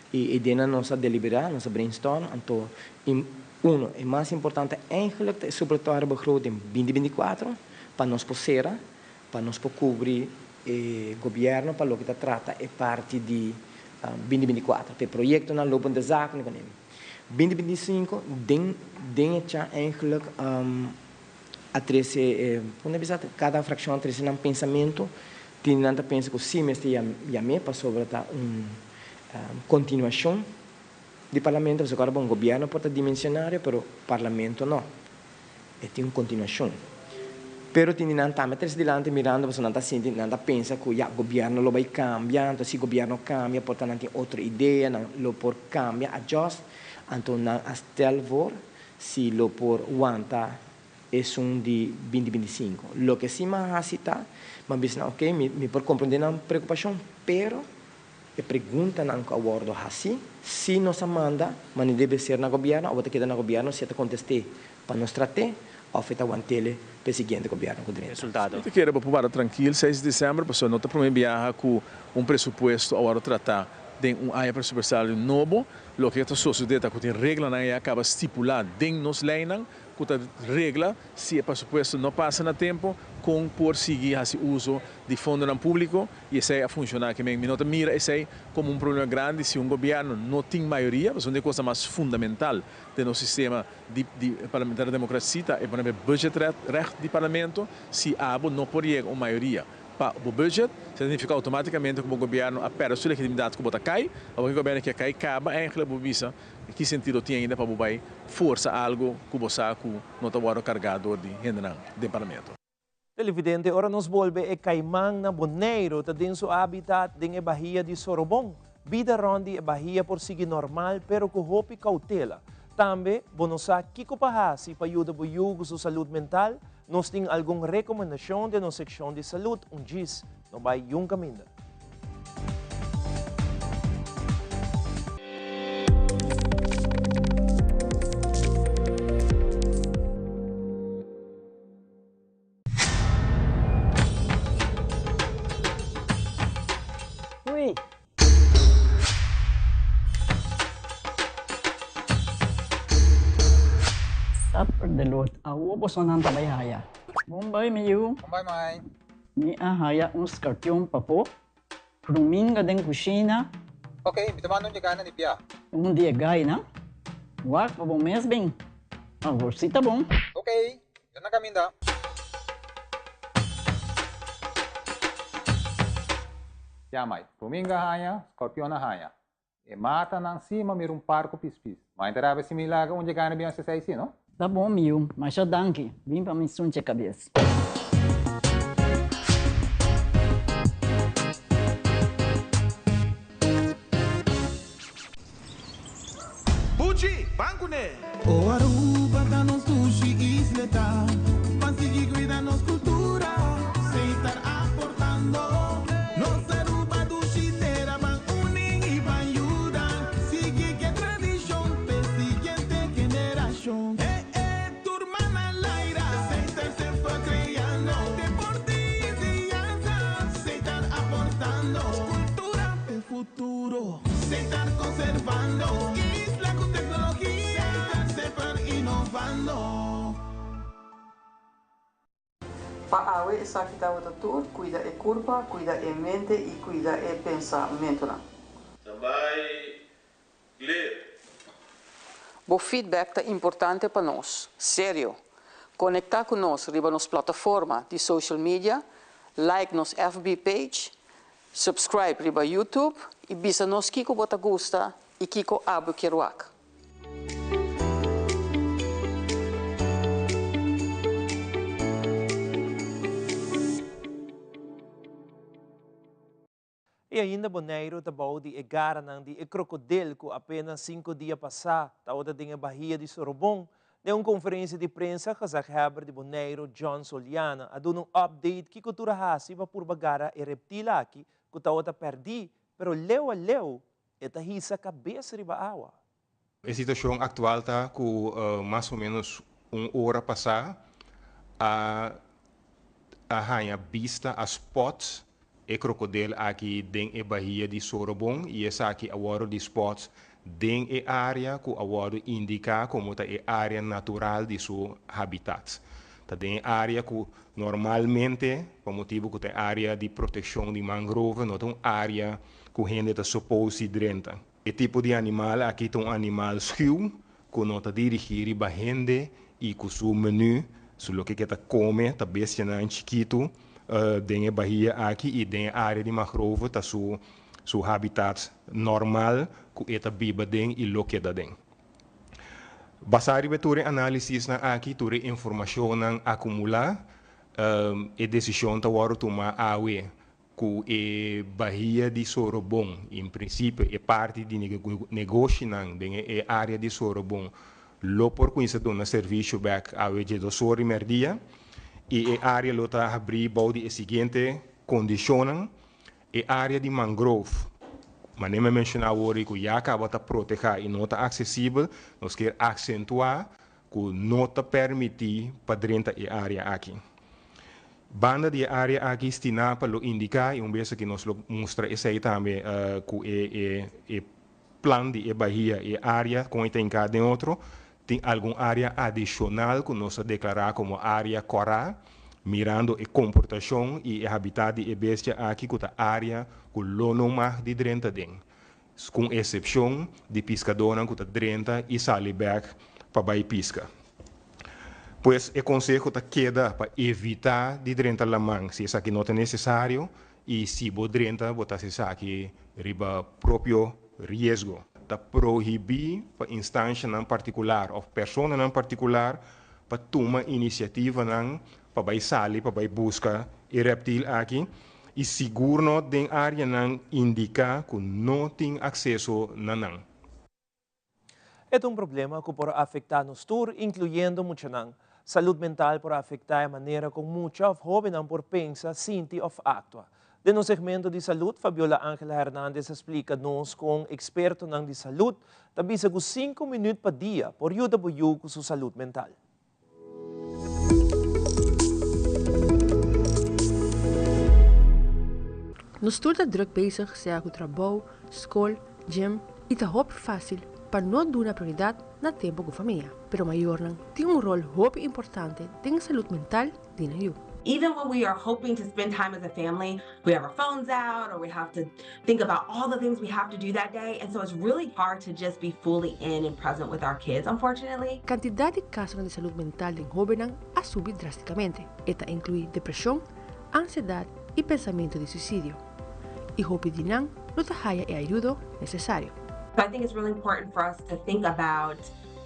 y e denan nos a delibera, nos a brainstorm, anto uno, e mas importante eigenlijk ta e supletoire begroting 2024 pa nos por cera, pa nos por cubri e gobierno pa loke ta trata e parti di 2024, pa e proyectonan lopende zaken. 2025 den den e cha eigenlijk a trece e con ta bisa cada fraccion a trece nan pensamento tin nan ta pensa cu si mester yam'e pasobra ta un continuacion di parlamento pasobra ora bon gobierno por ta dimensionario pero parlamento no e tin un continuacion pero tin di nan tambe a trece dilanti mirando pasobra nan ta sinti nan ta pensa cu ya gobierno lo bay cambia anto si gobierno cambia por ta nan tin otro idea nan lo por cambia adjust anto nan a stel voor si lo por wanta esun di 2025 loke si mi a haci ta mi a bisa nan ok mi por comprende nan preocupacion pero E preguntanan ku a wòrdu hasi, si nos a manda, ma ni debe ser na gobièrnu, abo ta keda na gobièrnu si e ta kontest'é pa nos trat'é òf e ta want'é pa e siguiente gobièrnu ku drenta. Resultado. Mi ta kere bo por para trankil 6 di december pasobra no ta prome biaha ku un presupuesto a wòrdu tratá den un aña presupuestario nobo. Loke ta sosodé ta ku tin reglanan ya kaba stipulá den nos leinan ku ta regla si e presupuesto no pasa na tempo kon por sigui hasi uso di fondonan públiko i esei a funshoná. Ke men mi no ta mira esei komo un problema grandi si un gobièrnu no tin mayoria, pasobra un di e kosnan mas fundamental den nos sistema di di parlamentario demokrasi ta e por ehempel budgetrecht di parlamento, si abo no por yega un mayoria pa bo budget, esei ta nifiká outomátikamente ku bo gobièrnu a pèrdè su legitimidat ku bo ta kai, abo ke gobièrnu ke a kai kaba eigentlik bo bisa ki sentido tin ainda pa bo bai forsa algu ku bo sa ku no ta wòrdu kargá dor di hendenan den parlamento. Televidente, ora nos bolbe e kaiman na Boneiru ta den su habitat den e bahia di Sorobon. Bida rond di e bahia por sigui normal pero ku hopi koutela. Tambe bo no sa kiko pa hasi pa yuda bo yu ku su salud mental? Nos tin algun rekomendashon den nos sekshon di salud, un djis no bai yun kaminda. Ui. Supper de lot. Awo bosonan ta bai haya. Bon bai mi yu. Bon bai mai. Mi a haya un skarpion pafó. Ruminga den kushina. Ok, mi ta manda un di e gainan di bia. Un di e gainan? Wak pa bo mes bin. Awor si ta bon. Ok, yo na kaminda. Ya mai, Ruminga haña, Scorpion a haña. E matanan sí m'a mira un par ku pispis. Ma enter awe si mi laga un dje gana bin hasi esei sí, no? Ta bon mi yu, masha danki. Bin pa mi sunche kabes. Buchi, ban kuné! O Aruba ta nos dushi isleta, Ban sigui cuida nos cultura, Setar aportando. Nos Aruba dushi tera, Ban uni y ban yuda, Sigui ke tradicion p'e siguiente generacion. Eh eh, tur man a laira, Setar semper creando, Deporte y enseñanza, Setar aportando. Cultura p'e futuro. Setar conservando. Isla cu tecnologia. Setar semper innovando. Pa awe esaki tabata tur, cuida e curpa, cuida e mente y cuida e pensamentonan. Tambay clear. Bo feedback ta importante pa nos. Serio! Conecta cu nos riba nos plataforma di social media, like nos FB page, subscribe riba YouTube y bisa nos kico bo ta gusta y kico abo kier wak. I ainda Boneiru ta bou di e garanan di e krokodil ku apenas sinku dia pasá tabata den e bahia di Sorobon. Den un konferensia di prensa, gezaghebber di Boneiru, John Soliana, a duna un update kiko tur a hasi pa purba gara e reptil aki ku tabata pèrdí, pero leu a leu e ta hisa kabes riba awa. E situashon aktual ta ku mas o ménos un ora pasá a a haña bista, a spòt e krokodel aki den e bahia di Sorobon i esaki a wòrdu di spòt den e área ku a wòrdu indiká komo ta e área natural di su habitat. Ta den e área ku normalmente, pa motibu ku ta e área di protekshon di mangrove, no ta un área ku hende ta supos di drenta. E tipo di animal aki ta un animal schuw ku no ta dirigí riba hende i ku su menú, su loke ke ta kome, ta bestianan chikitu den e bahia aki i den e área di mangrove ta su su habitat normal ku e ta biba den i lo keda den. Basá riba tur e análisisnan aki, tur e informashonnan akumulá, e desishon ta wòrdu tumá awe Ku e bahia di Sorobon, en prinsipio e parti di negoshinan den e área di Sorobon lo por kuminsá duna servisio bèk awe dje dos or di mèrdia i e área lo ta habrí bou di e siguiente kondishonnan, E área di mangrove, manera mi a menshoná awor ku ya kaba ta protehá i no ta aksesibel, nos kier aksentuá ku no ta permití pa drenta e área aki. Banda di e área aki Stinapa lo indiká i un bes aki nos lo mustra esei tambe ku e e e plan di e bahia, e área kon e ta hinká den otro. Tin algun área adishonal ku nos a deklará komo área kòrá mirando e komportashon i e habitat di e bestia aki ku ta área ku lo no mag di drenta den. Ku esepshon di piskadónan ku ta drenta i sali bèk pa bai piska. Pues e konseho ta keda pa evitá di drenta laman si esaki no ta nesesario i si bo drenta bo ta hasi esaki riba propio riesgo. Ta prohibí pa instanshanan partikular òf personanan partikular pa tuma inisiativanan pa bai sali pa bai buska e rèptil aki i sigur no den áreanan indiká ku no tin akseso na nan. E ta un problema ku por afektá nos tur, inkluyendo muchanan. Salud mental por afektá e manera kon mucha òf hóbennan por pensa, sinti òf aktua. Den nos segmento di salud, Fabiola Angela Hernandez a splika nos kon ekspertonan di salud ta bisa ku sinku minüt pa dia por yuda bo yu ku su salud mental. Nos tur ta druk bezig sea ku trabou, skol, gym i ta hopi fásil pa no duna prioridat na tempu ku famia. Pero mayornan tin un ròl hopi importante den salud mental di nan yu. Even when we are hoping to spend time as a family, we have our phones out or we have to think about all the things we have to do that day and so it's really hard to just be fully in and present with our kids unfortunately. Kantidat di kasonan di salud mental den hóbennan a subi drástikamente. E ta inkluí depreshon, ansiedat i pensamentu di suisidio. Y hopi di nan no ta haya e ayudo necesario. So I think it's really important for us to think about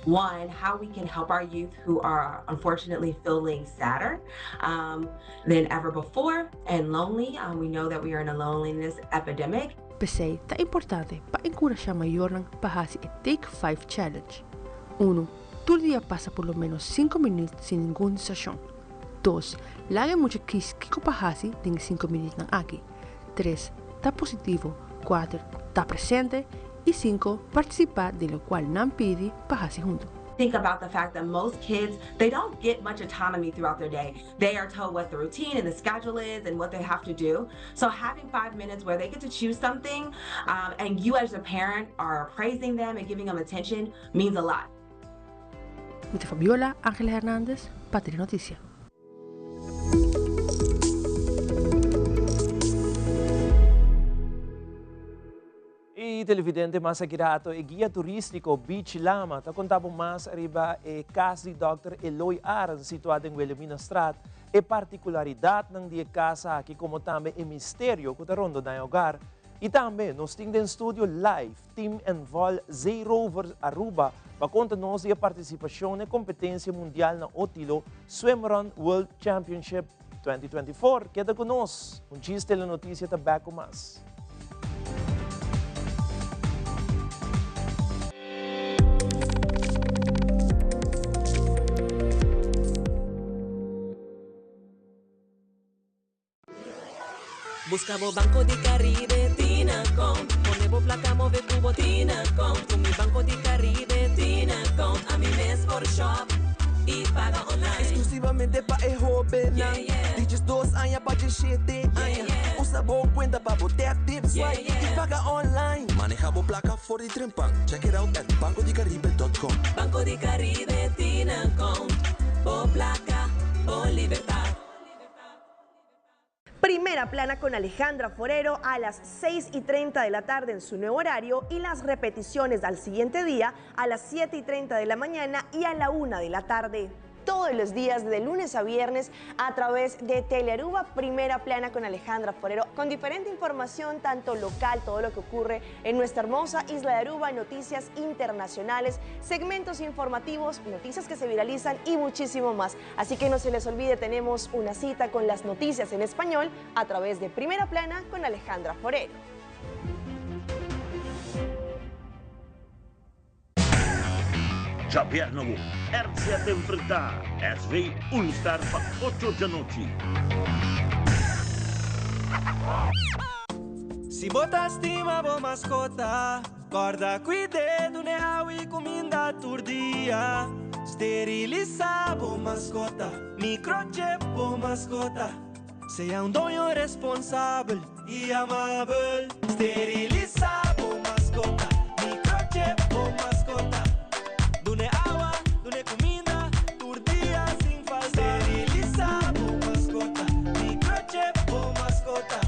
one, how we can help our youth who are unfortunately feeling sadder um, than ever before and lonely. Um, we know that we are in a loneliness epidemic. P'esei ta importante pa enkurashá mayornan pa hasi e Take Five Challenge. Unu, Tur dia pasa por lo ménos sinku minüt sin ningun distrashon. Dos, Laga e mucha kis kiko pa hasi den e sinku minütnan aki. Tres, Ta positivo. Kuater, Ta presente. I sinku, Partisipá den lokual nan pidi pa hasi huntu. Think about the fact that most kids, they don't get much autonomy throughout their day. They are told what the routine and the schedule is and what they have to do. So having five minutes where they get to choose something um, and you as a parent are praising them and giving them attention means a lot. Mi ta Fabiola Angela Hernandez pa Telenoticia. E televidente mas aki rato e guia turístiko Beach Lama ta konta bo mas riba e kas di Dòkter Eloy Arends situá den Wilhelminastraat, e partikularidatnan di e kas aki komo tambe e misterio ku ta rondoná e hogar. I tambe nos tin den studio live Team Envol Zeerovers Aruba pa konta nos di e partisipashon na e kompetensia mundial na Otilo Swimrun World Championship 2024. Keda ku nos! Un djis Telenoticia ta bek ku mas. Busca bo Banco di Caribe Tinacom Pone bo placa move cu bo Tinacom Cu mi Banco di Caribe Tinacom Ami mes por shop y paga online. Exclusivamente pa e hobennan di diesdos aña pa diesshete aña. Usa bo cuenta pa bo tap, tip, swipe y paga online. Maneha bo placa for di trempan. Check it out at bancodicaribe dot com. Banco di Caribe Tinacom Bo placa, bo libertad. Primera plana con Alejandra Forero a las 6 y 30 de la tarde en su nuevo horario y las repeticiones al siguiente día a las 7 y 30 de la mañana y a la 1 de la tarde todos los días de lunes a viernes a través de Telearuba Primera Plana con Alejandra Forero, con diferente información, tanto local, todo lo que ocurre en nuestra hermosa isla de Aruba, noticias internacionales, segmentos informativos, noticias que se viralizan y muchísimo más. Así que no se les olvide, tenemos una cita con las noticias en español a través de Primera Plana con Alejandra Forero. Djabièrnè awo, RCA ta enfrentá SV Unistar pa ocho djanochi. Si bo ta stima bo maskota, kòrda kuid'é, dun'é awa i kuminda tur dia. Sterilisá bo maskota, microchip bo maskota. Sea un doño responsabel i amabel. Sterilisá bo maskota, microchip bo maskota. Dun'é awa, dun'é kuminda tur dia sin falta. Sterilisá bo maskota, microchip bo maskota.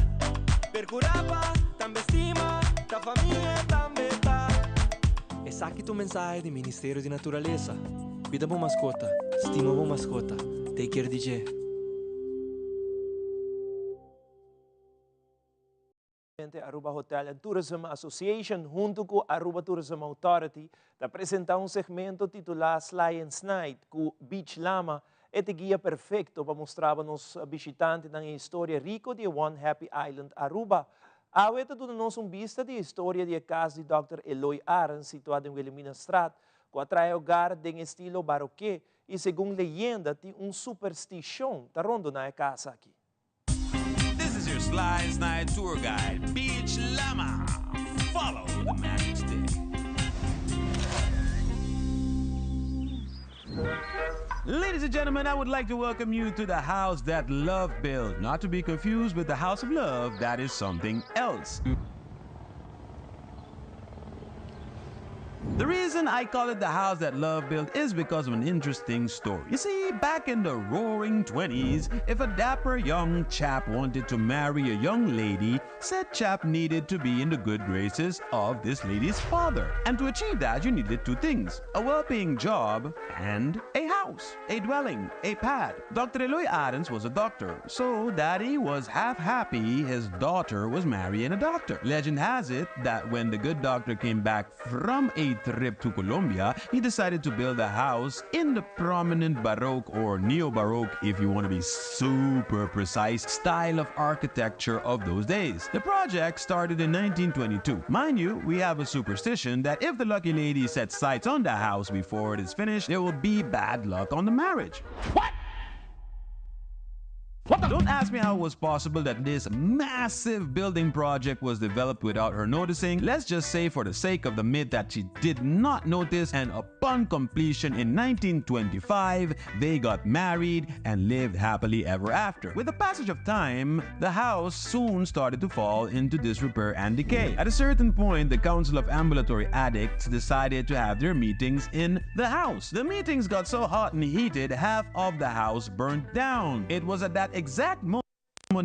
Perkurá pa tambe stima, ta famia tambe ta. Esaki ta un mensahe di Ministerio di Naturalesa. Cuida bo mascota, stima bo mascota, take care di dje. Aruba Hotel and Tourism Association hunto cu Aruba Tourism Authority ta presenta un segmento titula Sly and Snide cu Beach Lama e ta e guia perfecto pa mustraba nos bishitantenan e historia rico di e One Happy Island Aruba. Awe ta duna nos un bista di e historia di e cas di Dòkter Eloy Arends situa den Wilhelminastraat cu a traha e hogar den estilo baroque y segun leyenda tin un supersticion ta rondona e cas aki. This is your Sly Night tour guide, Beach Lama. Follow the magic stick. Ladies and gentlemen, I would like to welcome you to the house that love built. Not to be confused with the house of love, that is something else. The reason I call it the house that love built is because of an interesting story. You see, back in the roaring 20s, if a dapper young chap wanted to marry a young lady, said chap needed to be in the good graces of this lady's father. And to achieve that, you needed two things a well paying job and a house, a dwelling, a pad. Dr. Eloy Adams was a doctor, so daddy was half happy his daughter was marrying a doctor. Legend has it that when the good doctor came back from a trip to Colombia, he decided to build a house in the prominent Baroque or Neo Baroque, if you want to be super precise, style of architecture of those days. The project started in 1922. Mind you, we have a superstition that if the lucky lady sets sights on the house before it is finished, there will be bad luck on the marriage. What? Don't ask me how it was possible that this massive building project was developed without her noticing. Let's just say for the sake of the myth that she did not notice and upon completion in 1925, they got married and lived happily ever after. With the passage of time, the house soon started to fall into disrepair and decay. At a certain point, the Council of Ambulatory Addicts decided to have their meetings in the house. The meetings got so hot and heated, half of the house burned down. It was at that exact moment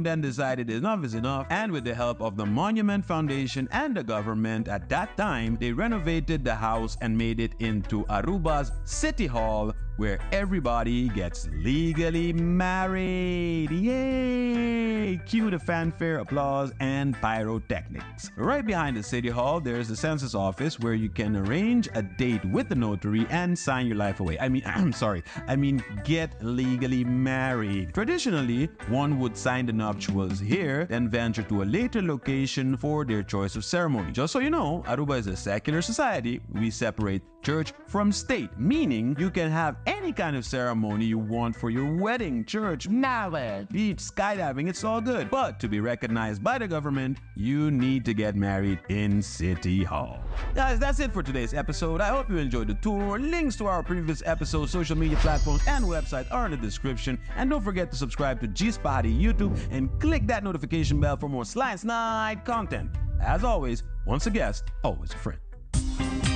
then decided enough is enough, and with the help of the Monument Foundation and the government at that time, they renovated the house and made it into Aruba's City Hall, where everybody gets legally married. Yay! Cue the fanfare, applause, and pyrotechnics. Right behind the City Hall, there's the census office where you can arrange a date with the notary and sign your life away. I mean, I'm sorry, I mean, get legally married. Traditionally, one would sign the nuptials here, then venture to a later location for their choice of ceremony. Just so you know, Aruba is a secular society. We separate church from state, meaning you can have any kind of ceremony you want for your wedding, church, marriage, beach, skydiving, it's all good. But to be recognized by the government, you need to get married in City Hall. Guys, that's it for today's episode. I hope you enjoyed the tour. Links to our previous episodes, social media platforms, and website are in the description. And don't forget to subscribe to G Spotty YouTube and click that notification bell for more Slice Night content. As always, once a guest, always a friend.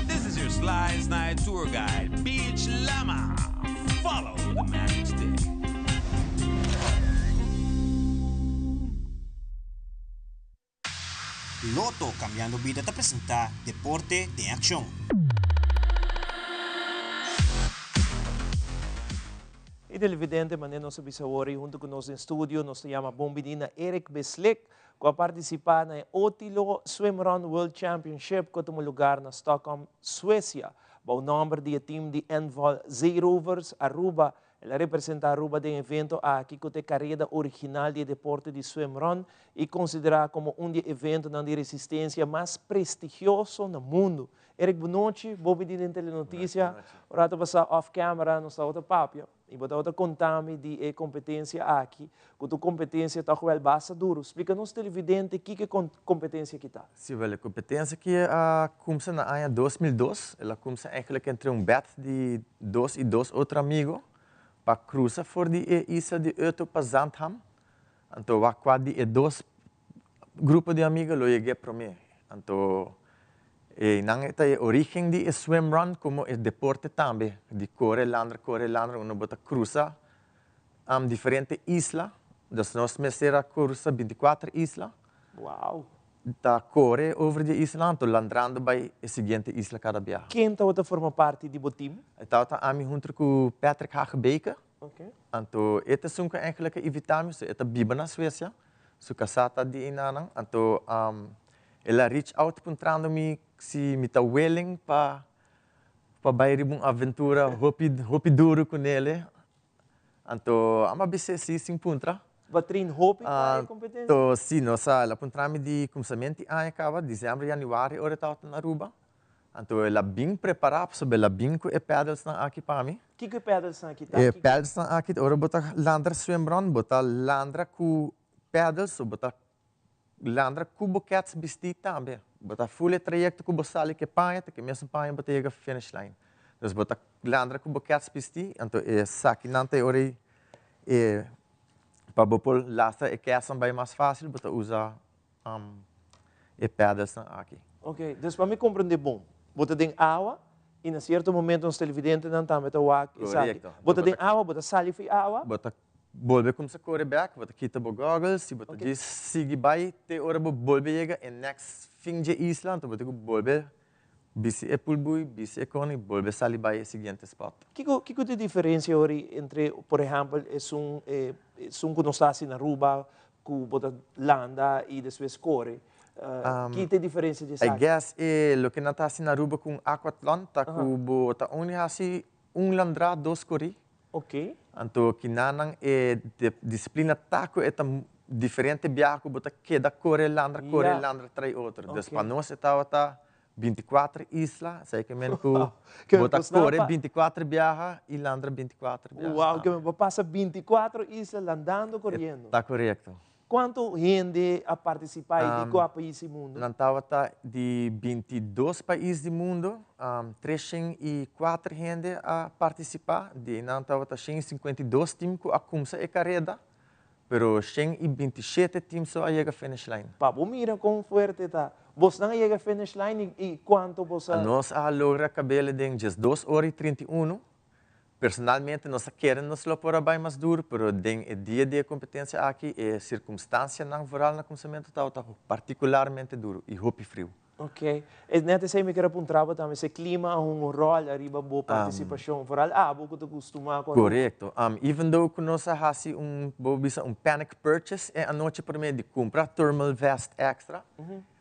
This is your Slice Night tour guide, Beach Lama. Follow the magic stick. Lotto Cambiando Bida ta presenta Deporte den Accion. Y televidente, manera nos a bisa awor y hunto cu nos den studio, nos ta yama bon bini na Eric Beslik, cu a participa na e Otilo Swimrun World Championship cu a tuma lugar na Stockholm, Suecia. Bou nomber di e team di Envol Zeerovers Aruba, el a representa Aruba den evento aki cu ta e careda original di e deporte di swimrun y considera como un di e eventonan di resistencia mas prestigioso na mundo. Eric, bonochi, bo bini den Telenoticia. Un rato pasa off camera nos tabata papia. I bo tabata konta mi di e kompetensia aki, ku tu kompetensia ta wèl basta duru. Splika nos televidente kiko e kompetensia aki ta. Si, wèl e kompetensia aki a kumsa na aña 2002. El a kumsa eigenlijk entre un bèt di dos i dos otro amigo pa krusa for di e isla di Öto pa Zandham. Anto wak kua di e dos grupo di amigo lo yeg'é promé. Anto E nan ta e origen di e swimrun como e deporte tambe, di core landra, core landra, uno bo ta cruza diferente isla, dus nos mester a cruza binticuater isla. Wow! Ta core over di e isla anto landrando bay e siguiente isla cada biaha. Ken tabata forma parti di bo team? E tabata ami hunto cu Patrick Hagebeke. Ok. Anto e ta esun cu eigenlijk a invita mi, so e ta biba na Suecia, su casa ta di enanan, anto El a reach out puntrando mi si mi ta willing pa pa bai riba un aventura hopi hopi duru ku nele. Anto amo a bis'é si sin puntra. Bo a train hopi pa e kompetensia? Anto si, nos a, el a puntra mi di kumsament di aña kaba, disiember, yanuari ora e tabata na Aruba. Anto el a bin prepará pasobra el a bin ku e pedalsnan aki pa mi. Kiko e pedalsnan aki ta? E pedalsnan aki ora bo ta landra swimrun bo ta landra ku pedals, so bo ta Landra ku bo kets bistí tambe. Bo ta ful e trayekto ku bo sali ku e paña, ta ku e mesun paña bo ta yega finish line. Dus bo ta landra ku bo kets bistí, anto e sakinan ta e ora ei e pa bo por lastra e ketsnan bai mas fásil bo ta usa e pedalsnan aki. Ok, dus pa mi komprendé bon. Bo ta den awa y na cierto momento nos televidentenan tambe ta wak esaki. Correcto. Bo ta den awa, bo ta sali fi awa. Bo ta bolbe cuminsa core bek, bo ta kita bo goggles y bo ta djis sigui bay te ora bo bolbe yega e next fin dje isla, anto bo tin cu bolbe bisti e pulbui, bisti e coni y bolbe sali bay e siguiente spot. Kico kico ta e diferencia ori entre por ehempel esun esun cu nos ta haci na Aruba cu bo ta landa y despues core? Ki ta e diferencia di I esaki? guess e loke nan ta haci na Aruba cu un aquathlon ta cu bo ta only haci un landra, dos cori. Ok. Anto kinanan e disciplina ta cu e ta diferente biaha cu bo ta keda core landra, core landra trai otro. Dus pa nos e tabata 24 isla, esei ke men cu bo ta core 24 biaha y landra 24 biaha. Wow, ke men bo pasa 24 isla landando coriendo. Ta corecto. Cuanto hende a participa y di cua pais di mundo? Nan tabata di 22 pais di mundo, 304 hende a participa, di nan tabata 152 team cu a cumsa e careda, pero 127 team so a yega finish line. Pa bo mira con fuerte ta. Bosnan a yega finish line y cuanto bos a. Nos a logra cabele den 12 ora y 31. Personalmente nos a kere nos lo por a bai mas duru, pero den e dia di e kompetensia aki e sirkumstansianan vooral na kumsamentu tabata partikularmente duru i hopi friu. Ok. E net esei mi ker a puntra bo tambe, si e klima a hunga un ròl ariba bo partisipashon, vooral abo ku ta kustumá ku Aruba. Korekto. Even though ku nos a hasi un, bo bisa un panic purchase e anochi promé di kumpra thermal vest extra,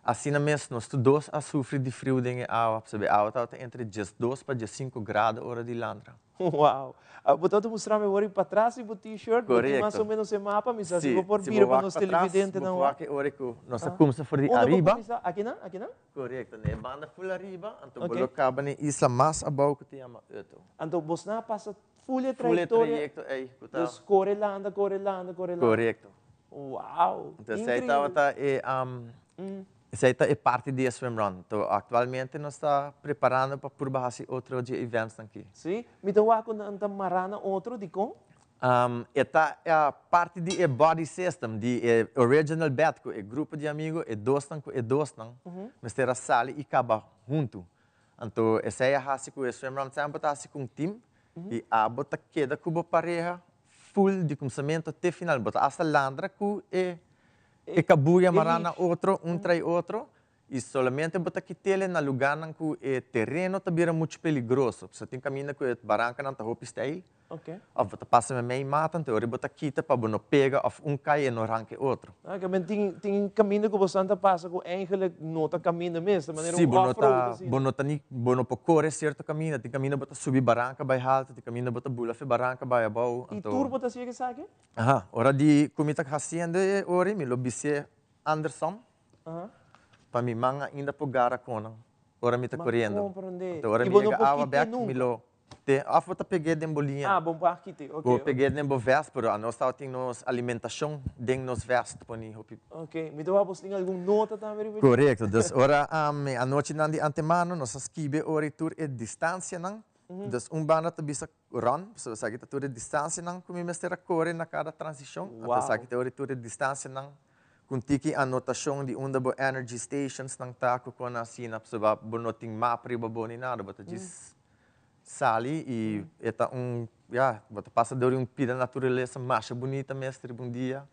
Asina mes, nos tur dos a sufri di friu den e awa, pasobra e awa tabata entre 12 pa 15 grado ora di landra. Wow! Bo tabata mustra mi awor patras di bo t-shirt, bo tin mas o menos e mapa, mi sa si bo por bira pa nos televidentenan wak. Si, bo por wak e ora ku nos a kumsa for di ariba. Unda bo kumsa? Akinan? Akinan? Korekto, na e banda ful ariba, anto bo lo kaba na e isla mas abou ku ta yama Uto. Anto bosnan a pasa ful e trayektoria. Ful e trayekto ei ku ta. Dus kore landa, kore landa, kore landa. Korekto. Wow! Entonces esei tabata e esei ta e parti di e swim run. Entonces actualmente nos ta preparando pa purba haci otro dje eventsnan aki. Si, mi ta wak cu nan ta mara na otro, dicon? E ta parti di e body system di e original bed cu e grupo di amigo, e dosnan cu e dosnan mester a sali y caba hunto. Anto esei a haci cu e swim run semper ta haci cu un team y abo ta keda cu bo pareha full di kumsamentu te final. Bo ta hasta landra ku e e kabuya mará na otro, un trai otro, i solamente bo ta kit'el na lugánan ku e tereno ta bira muchu peligroso. Pasobra tin kaminda ku e barankanan ta hopi steil, òf bo ta pasa meimei mata, anto e ora bo ta kita pa bo no pega òf un kai e no ranka e otro. Ah, ke men tin tin kaminda ku bosan ta pasa ku eigenlijk no ta kaminda mes, ta manera Sí, un bo no off-road ta, asina. bo no ta ni, bo no por kore sierto kaminda, tin kaminda bo ta subi baranka bai haltu, tin kaminda bo ta bula fe baranka bai abou, I anto. tur bo ta hasié esaki? Aha, ora di ku mi ta hasiendo e ori, mi lo bis'é andersom, Aha. pa mi man ainda por gara konan ora mi ta Ma koriendo. komprendé. Anto ora I mi bo no yega por awa kit'é bèk, mi nunka? lo Te of bo ta peg'é den bo liña. Ah, bo por kit'é, ok. Bo peg'é den bo vest, pero anos tabatin nos alimentashon den nos vest poni hopi. Ok, mi ta wak bo tin algun nota tambe riba dje. Korekto, dus ora e anochinan di antemano nos a skibi ora i tur e distansianan, dus un banda ta bisa run, pasobra esaki ta tur e distansianan ku mi mester a kore na kada transishon, anto esaki ta ora i tur e distansianan ku un tiki anotashon di unda bo energy stationsnan ta ku kon asina, pasobra bo no tin map riba bo ni nada, bo ta djis Sali y e ta un, ya, bo ta pasa dor di un pida naturalesa masha bunita mes riba un dia.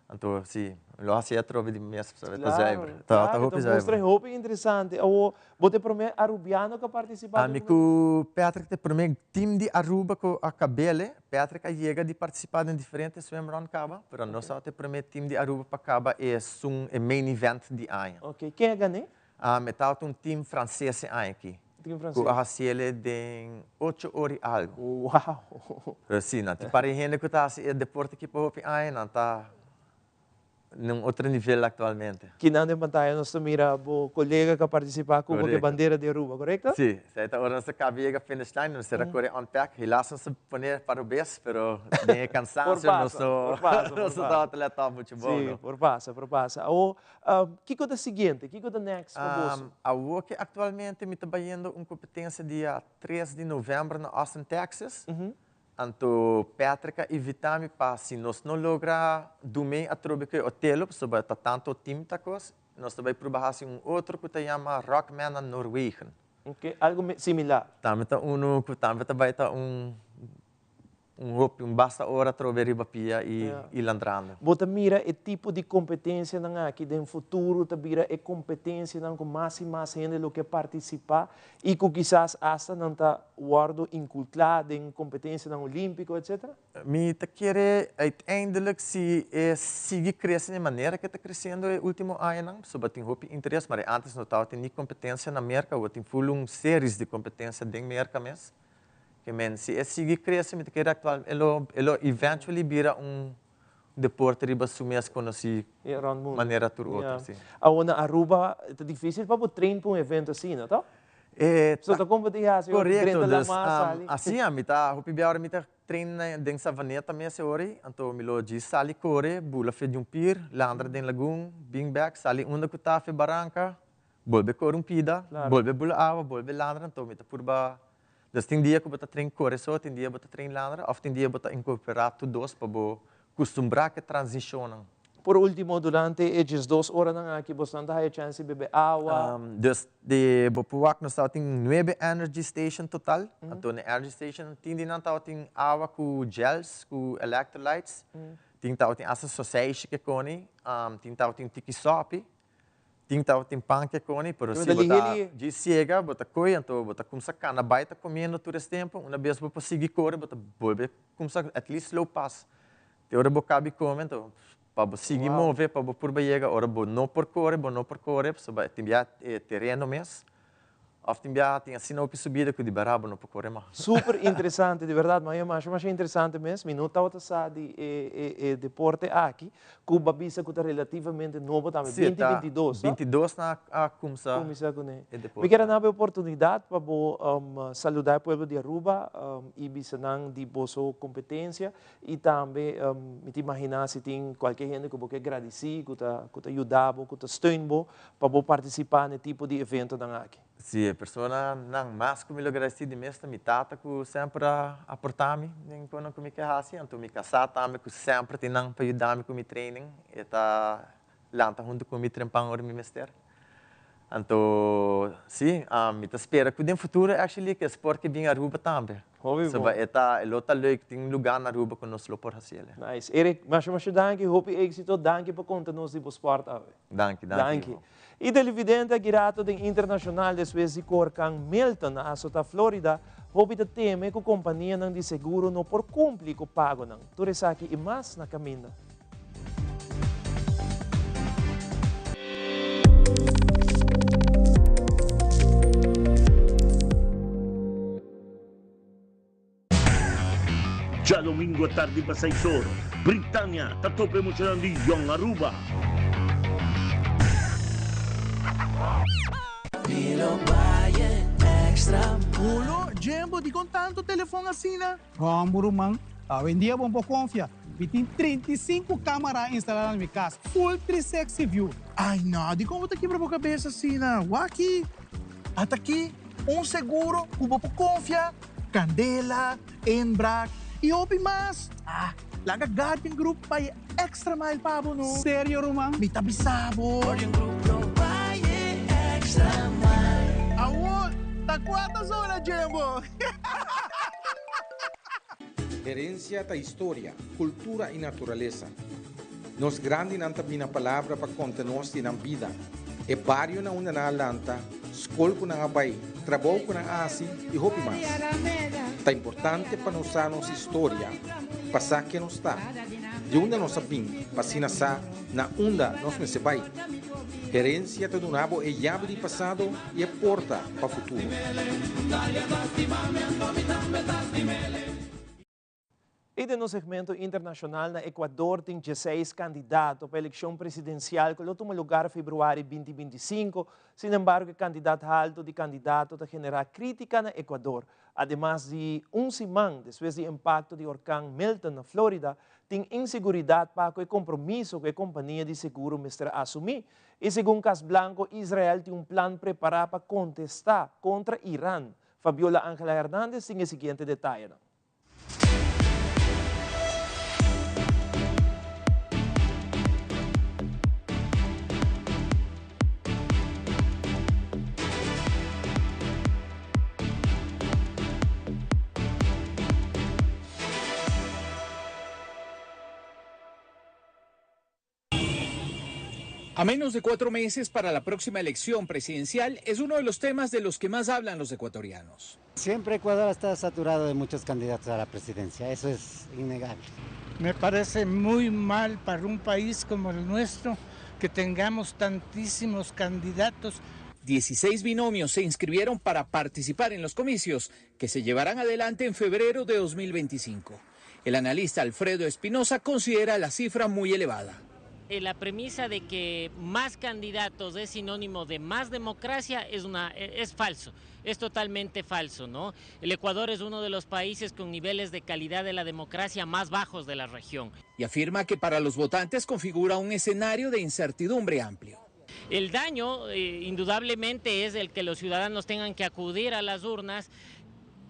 Anto, si, lo haci atrobe di mes pasobra e ta zuiver. Claro, Ta claro, hopi ta zuiver. mustra hopi interesante. Awo, bo ta e prome Arubiano cu a participa den Ami cu Patrick ta e prome team di Aruba cu a cabele. Patrick a yega di participa den diferente swim run caba, pero nos tabata e prome team di Aruba pa caba esun, e main event di aña. Ok, ken a gane? E tabata un team frances e aña aki. Team frances. Cu a haciele den ocho ora y algo. Wow! Pero si, nan tin par di hende cu ta haci e deporte aki pa hopi aña, nan ta na un otro nivel actualmente. Kinan den pantaya nos ta mira bo colega cu a participa cu bo cu e bandera di Aruba, corecto? Si, esey ta ora nos ta caba yega finish line, nos mester a core unpack. Helaas nos a pone pa robes, pero den e cansancio nos no nos no tabata let op mucho bon. Si, por pasa, por pasa. Awor, Kiko ta siguiente? Kiko ta next pa boso? Awor ke aktualmente mi ta bayendo un kompetensia dia 3 di novèmber na Austin, Texas. Anto Patrick a invitá mi pa si nos no logra dumei atrobe ku e hotel pasobra ta tanto team ta kos, nos ta bai pruba hasi un otro ku ta yama Rockman na Norwegen. Ok, algo similar. Tambe ta uno ku tambe ta bai ta un un hopi, un basta ora atrobe riba pia i i landrando. Bo ta mira e tipo di kompetensianan aki den futuro ta bira e kompetensianan ku mas i mas hende lo ke partisipá i ku kisas asta nan ta wòrdu inkultlá den kompetensianan olímpiko etcetera? Mi ta kere uiteindelijk si e sigui krese den e manera ku e ta kresiendo e último añanan, pasobra tin hopi interes, mara antes no tabatin ni kompetensia na Merka, awor tin ful un series di kompetensia den Merka mes. Ke men si e sigui krese mi ta kere aktual e lo e lo eventually bira un deporte riba su mes konosí manera tur otro, si. Awor na Aruba ta difísil pa bo train pa un evento asina, to? So ta kon bo ta hasi ora drenta lamar sali? Asina, mi ta hopi bia ora mi ta train den Savaneta mes e ora ei, anto mi lo djis sali kore, bula fe di un pir, landra den lagun, bin bek, sali unda ku ta fe baranka, bolbe kore un pida, bolbe bula awa, bolbe landra, anto mi ta purba. Dus tin dia ku bo ta train kore so, tin dia bo ta train landra, òf tin dia bo ta inkorporá tur dos pa bo kustumbrá ku e transishonnan. Por último, durante e diesdos oranan aki bosnan ta haya chèns di bebe awa. Dus di bo por wak nos tabatin nuebe energy station total. Anto na e energy station tin di nan tabatin awa ku gels, ku electrolytes, tin tabatin asta soseishi ke koni, tin tabatin tiki sòpi, tin tabatin pan ke koni, pero si bo ta djis siega bo ta koi anto bo ta kumsa kana bai ta komiendo tur es tempu, una bes bo por sigui kore bo ta bolbe kumsa at least slow pas. Te ora bo kabi kome anto pa bo sigui move, pa bo purba yega, ora bo no por kore, bo no por kore pasobra tin bia e tereno mes òf tin bia tin asina hopi subida ku di bèrdat bo no por kore mas. Super interesante, di bèrdat maya masha masha interesante mes, mi no tabata sa di e e deporte aki, ku bo a bisa ku ta relativamente nobo tambe, Sí, binti ta bintidos, no? bintidos nan a kumsa Kuminsá kuné. e Mi deporte. kier a naba e oportunidat pa bo saludá e pueblo di Aruba i bisa nan di boso kompetensia I tambe mi ta imaginá si tin kualke hende ku bo ke gradisí, ku ta ku ta yuda bo, ku ta steun bo pa bo partisipá na e tipo di eventonan aki. Si, e personanan mas ku mi lo gradisí di mes ta mi tata ku semper a aportá mi den konan ku mi ke hasi, anto mi kasá tambe ku semper tin nan pa yuda mi ku mi training, e ta lanta huntu ku mi trempan ora mi mester. Anto, si, mi ta spera ku den futuro actually ku e sport ke bin Aruba tambe. Hopi bon. Soba e ta, e lo ta leuk tin lugá na Aruba ku nos lo por hasi el. Nice. Eric, masha masha danki, hopi éxito, danki pa konta nos di bo sport awe. Danki, danki. Danki. I televidente a girato den internashonal despues di ku orkan Milton a asota Florida, hopi ta teme ku kompanianan di seguro no por kumpli ku pagonan. Tur esaki i mas na kaminda. Djadomingo atardi pa seis or, Britania ta topa e muchanan di Jong Aruba. Ulo, Djembo, dikon tantu telefon asina? Hòmber ruman, awendia bo por konfia. Mi tin 35 kamara instalá na mi kas, full 360 view. Ai no, dikon bo ta kibra bo kabes asina? Wak-ki! Ata aki un seguro ku bo por konfia, kandela, inbraak i hopi mas. Ah, laga Guardian Group bai e extra mile pa bo no. Serio ruman? Mi ta bisa bo. Guardian Group lo bai e extra mile. Awor ta kua ta zona, Jimbo? Herencia ta historia, cultura y naturalesa. Nos grandinan ta bina palabra pa conta nos di nan bida, e bario na unda nan a lanta, scol cu nan a bay, trabou cu nan a haci y hopi mas. Ta importante pa nos sa nos historia, pa sa ken nos ta, di unda nos a bin, pa asina sa na unda nos mester bay. Herencia ta duna bo e yabi di pasado y e porta pa futuro. I den nos segmento internashonal na Ecuador tin dieseis kandidato pa elekshon presidensial ku lo tuma lugar februari 2025. Sin embargo e kantidat haltu di kandidato ta generá krítika na Ecuador. Ademas di un siman despues di impakto di orkan Milton na Florida, tin inseguridat pa ku e kompromiso ku e kompania di seguro mester asumí. I segun Kas Blanko, Israel tin un plan prepará pa kontestá kontra Iran. Fabiola Angela Hernandez tin e siguiente detayenan. A menos de cuatro meses para la próxima elección presidencial es uno de los temas de los que más hablan los ecuatorianos. Siempre Ecuador está saturado de muchos candidatos a la presidencia, eso es innegable. Me parece muy mal para un país como el nuestro que tengamos tantísimos candidatos. 16 binomios se inscribieron para participar en los comicios que se llevarán adelante en febrero de 2025. El analista Alfredo Espinosa considera la cifra muy elevada. Eh, la premisa de que más candidatos es sinónimo de más democracia es, una, e, es falso, es totalmente falso, ¿no? El Ecuador es uno de los países con niveles de calidad de la democracia más bajos de la región. Y afirma que para los votantes configura un escenario de incertidumbre amplio. El daño, eh, indudablemente, es el que los ciudadanos tengan que acudir a las urnas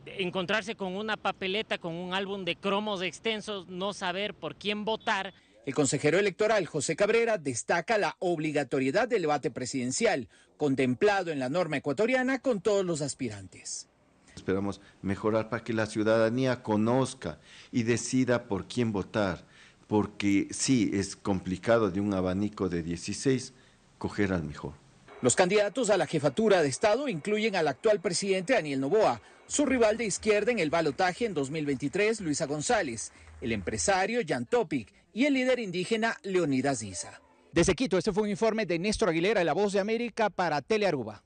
encontrarse con una papeleta, con un álbum de cromos extensos, no saber por quién votar. El consejero electoral José Cabrera destaca la obligatoriedad del debate presidencial, contemplado en la norma ecuatoriana con todos los aspirantes. Esperamos mejorar para que la ciudadanía conozca y decida por quién votar, porque sí es complicado de un abanico de 16 coger al mejor. Los candidatos a la jefatura de Estado incluyen al actual presidente Daniel Noboa, su rival de izquierda en el balotaje en 2023, Luisa González, el empresario Jan Topic y el líder indígena Leonidas Issa. Desde Quito, este fue un informe de Néstor Aguilera de La Voz de América para Telearuba.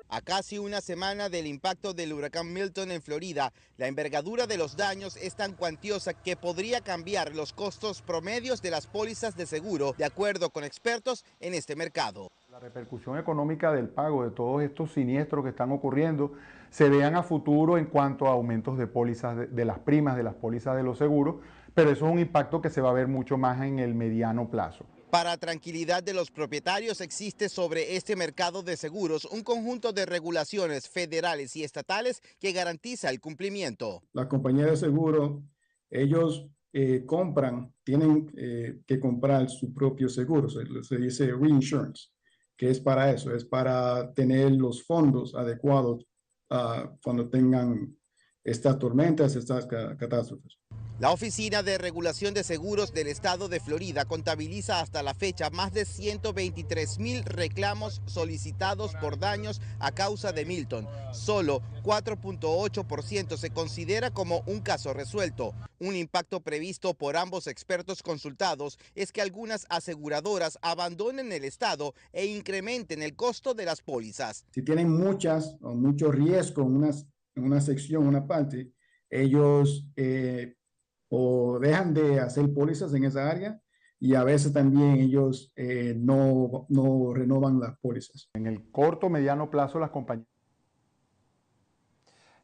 A casi una semana del impacto del huracán Milton en Florida, la envergadura de los daños es tan cuantiosa que podría cambiar los costos promedios de las pólizas de seguro, de acuerdo con expertos en este mercado. La repercusión económica del pago de todos estos siniestros que están ocurriendo se vean a futuro en cuanto a aumentos de pólizas de, de las primas de las pólizas de los seguros, pero eso es un impacto que se va a ver mucho más en el mediano plazo. Para tranquilidad de los propietarios existe sobre este mercado de seguros un conjunto de regulaciones federales y estatales que garantiza el cumplimiento. Las compañías de seguro, ellos eh, compran, tienen eh, que comprar su propio seguro, se, se dice reinsurance, que es para eso, es para tener los fondos adecuados uh, cuando tengan estas tormentas, estas catástrofes. La Oficina de Regulación de Seguros del Estado de Florida contabiliza hasta la fecha más de 123 mil reclamos solicitados por daños a causa de Milton. Solo 4.8% se considera como un caso resuelto. Un impacto previsto por ambos expertos consultados es que algunas aseguradoras abandonen el estado e incrementen el costo de las pólizas. Si tienen muchas o mucho riesgo en una, en una sección, una parte, ellos eh, o dejan de hacer pólizas en esa área y a veces también ellos eh, no, no renovan las pólizas. En el corto, mediano plazo, las compañías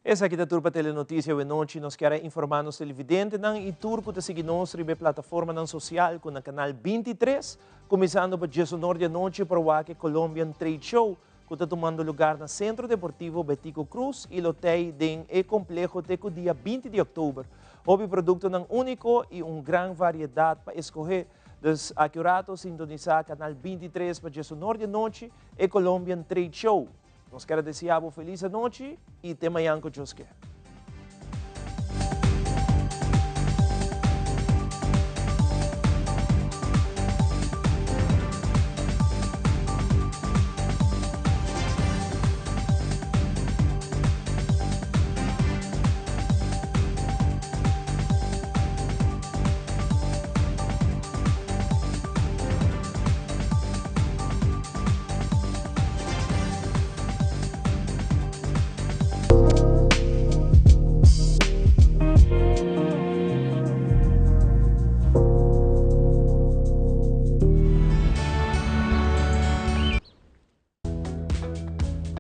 Esaki ta tur pa Telenoticia awe nochi. Nos kier informa nos televidentenan y tur cu ta sigui nos riba plataformanan social cu na canal 23, cuminsando pa 10 or di anochi por wak e Colombian Trade Show, cu ta tumando luga na Centro Deportivo Betico Croes y lo t'ey den e compleho te cu dia 20 di october. Hopi productonan unico y un gran variedad pa escoge. Dus aki un rato sintonisa canal 23 pa 10 or di anochi e Colombian Trade Show. Nos kier desea bo feliz nochi y te mañan cu Dios kier.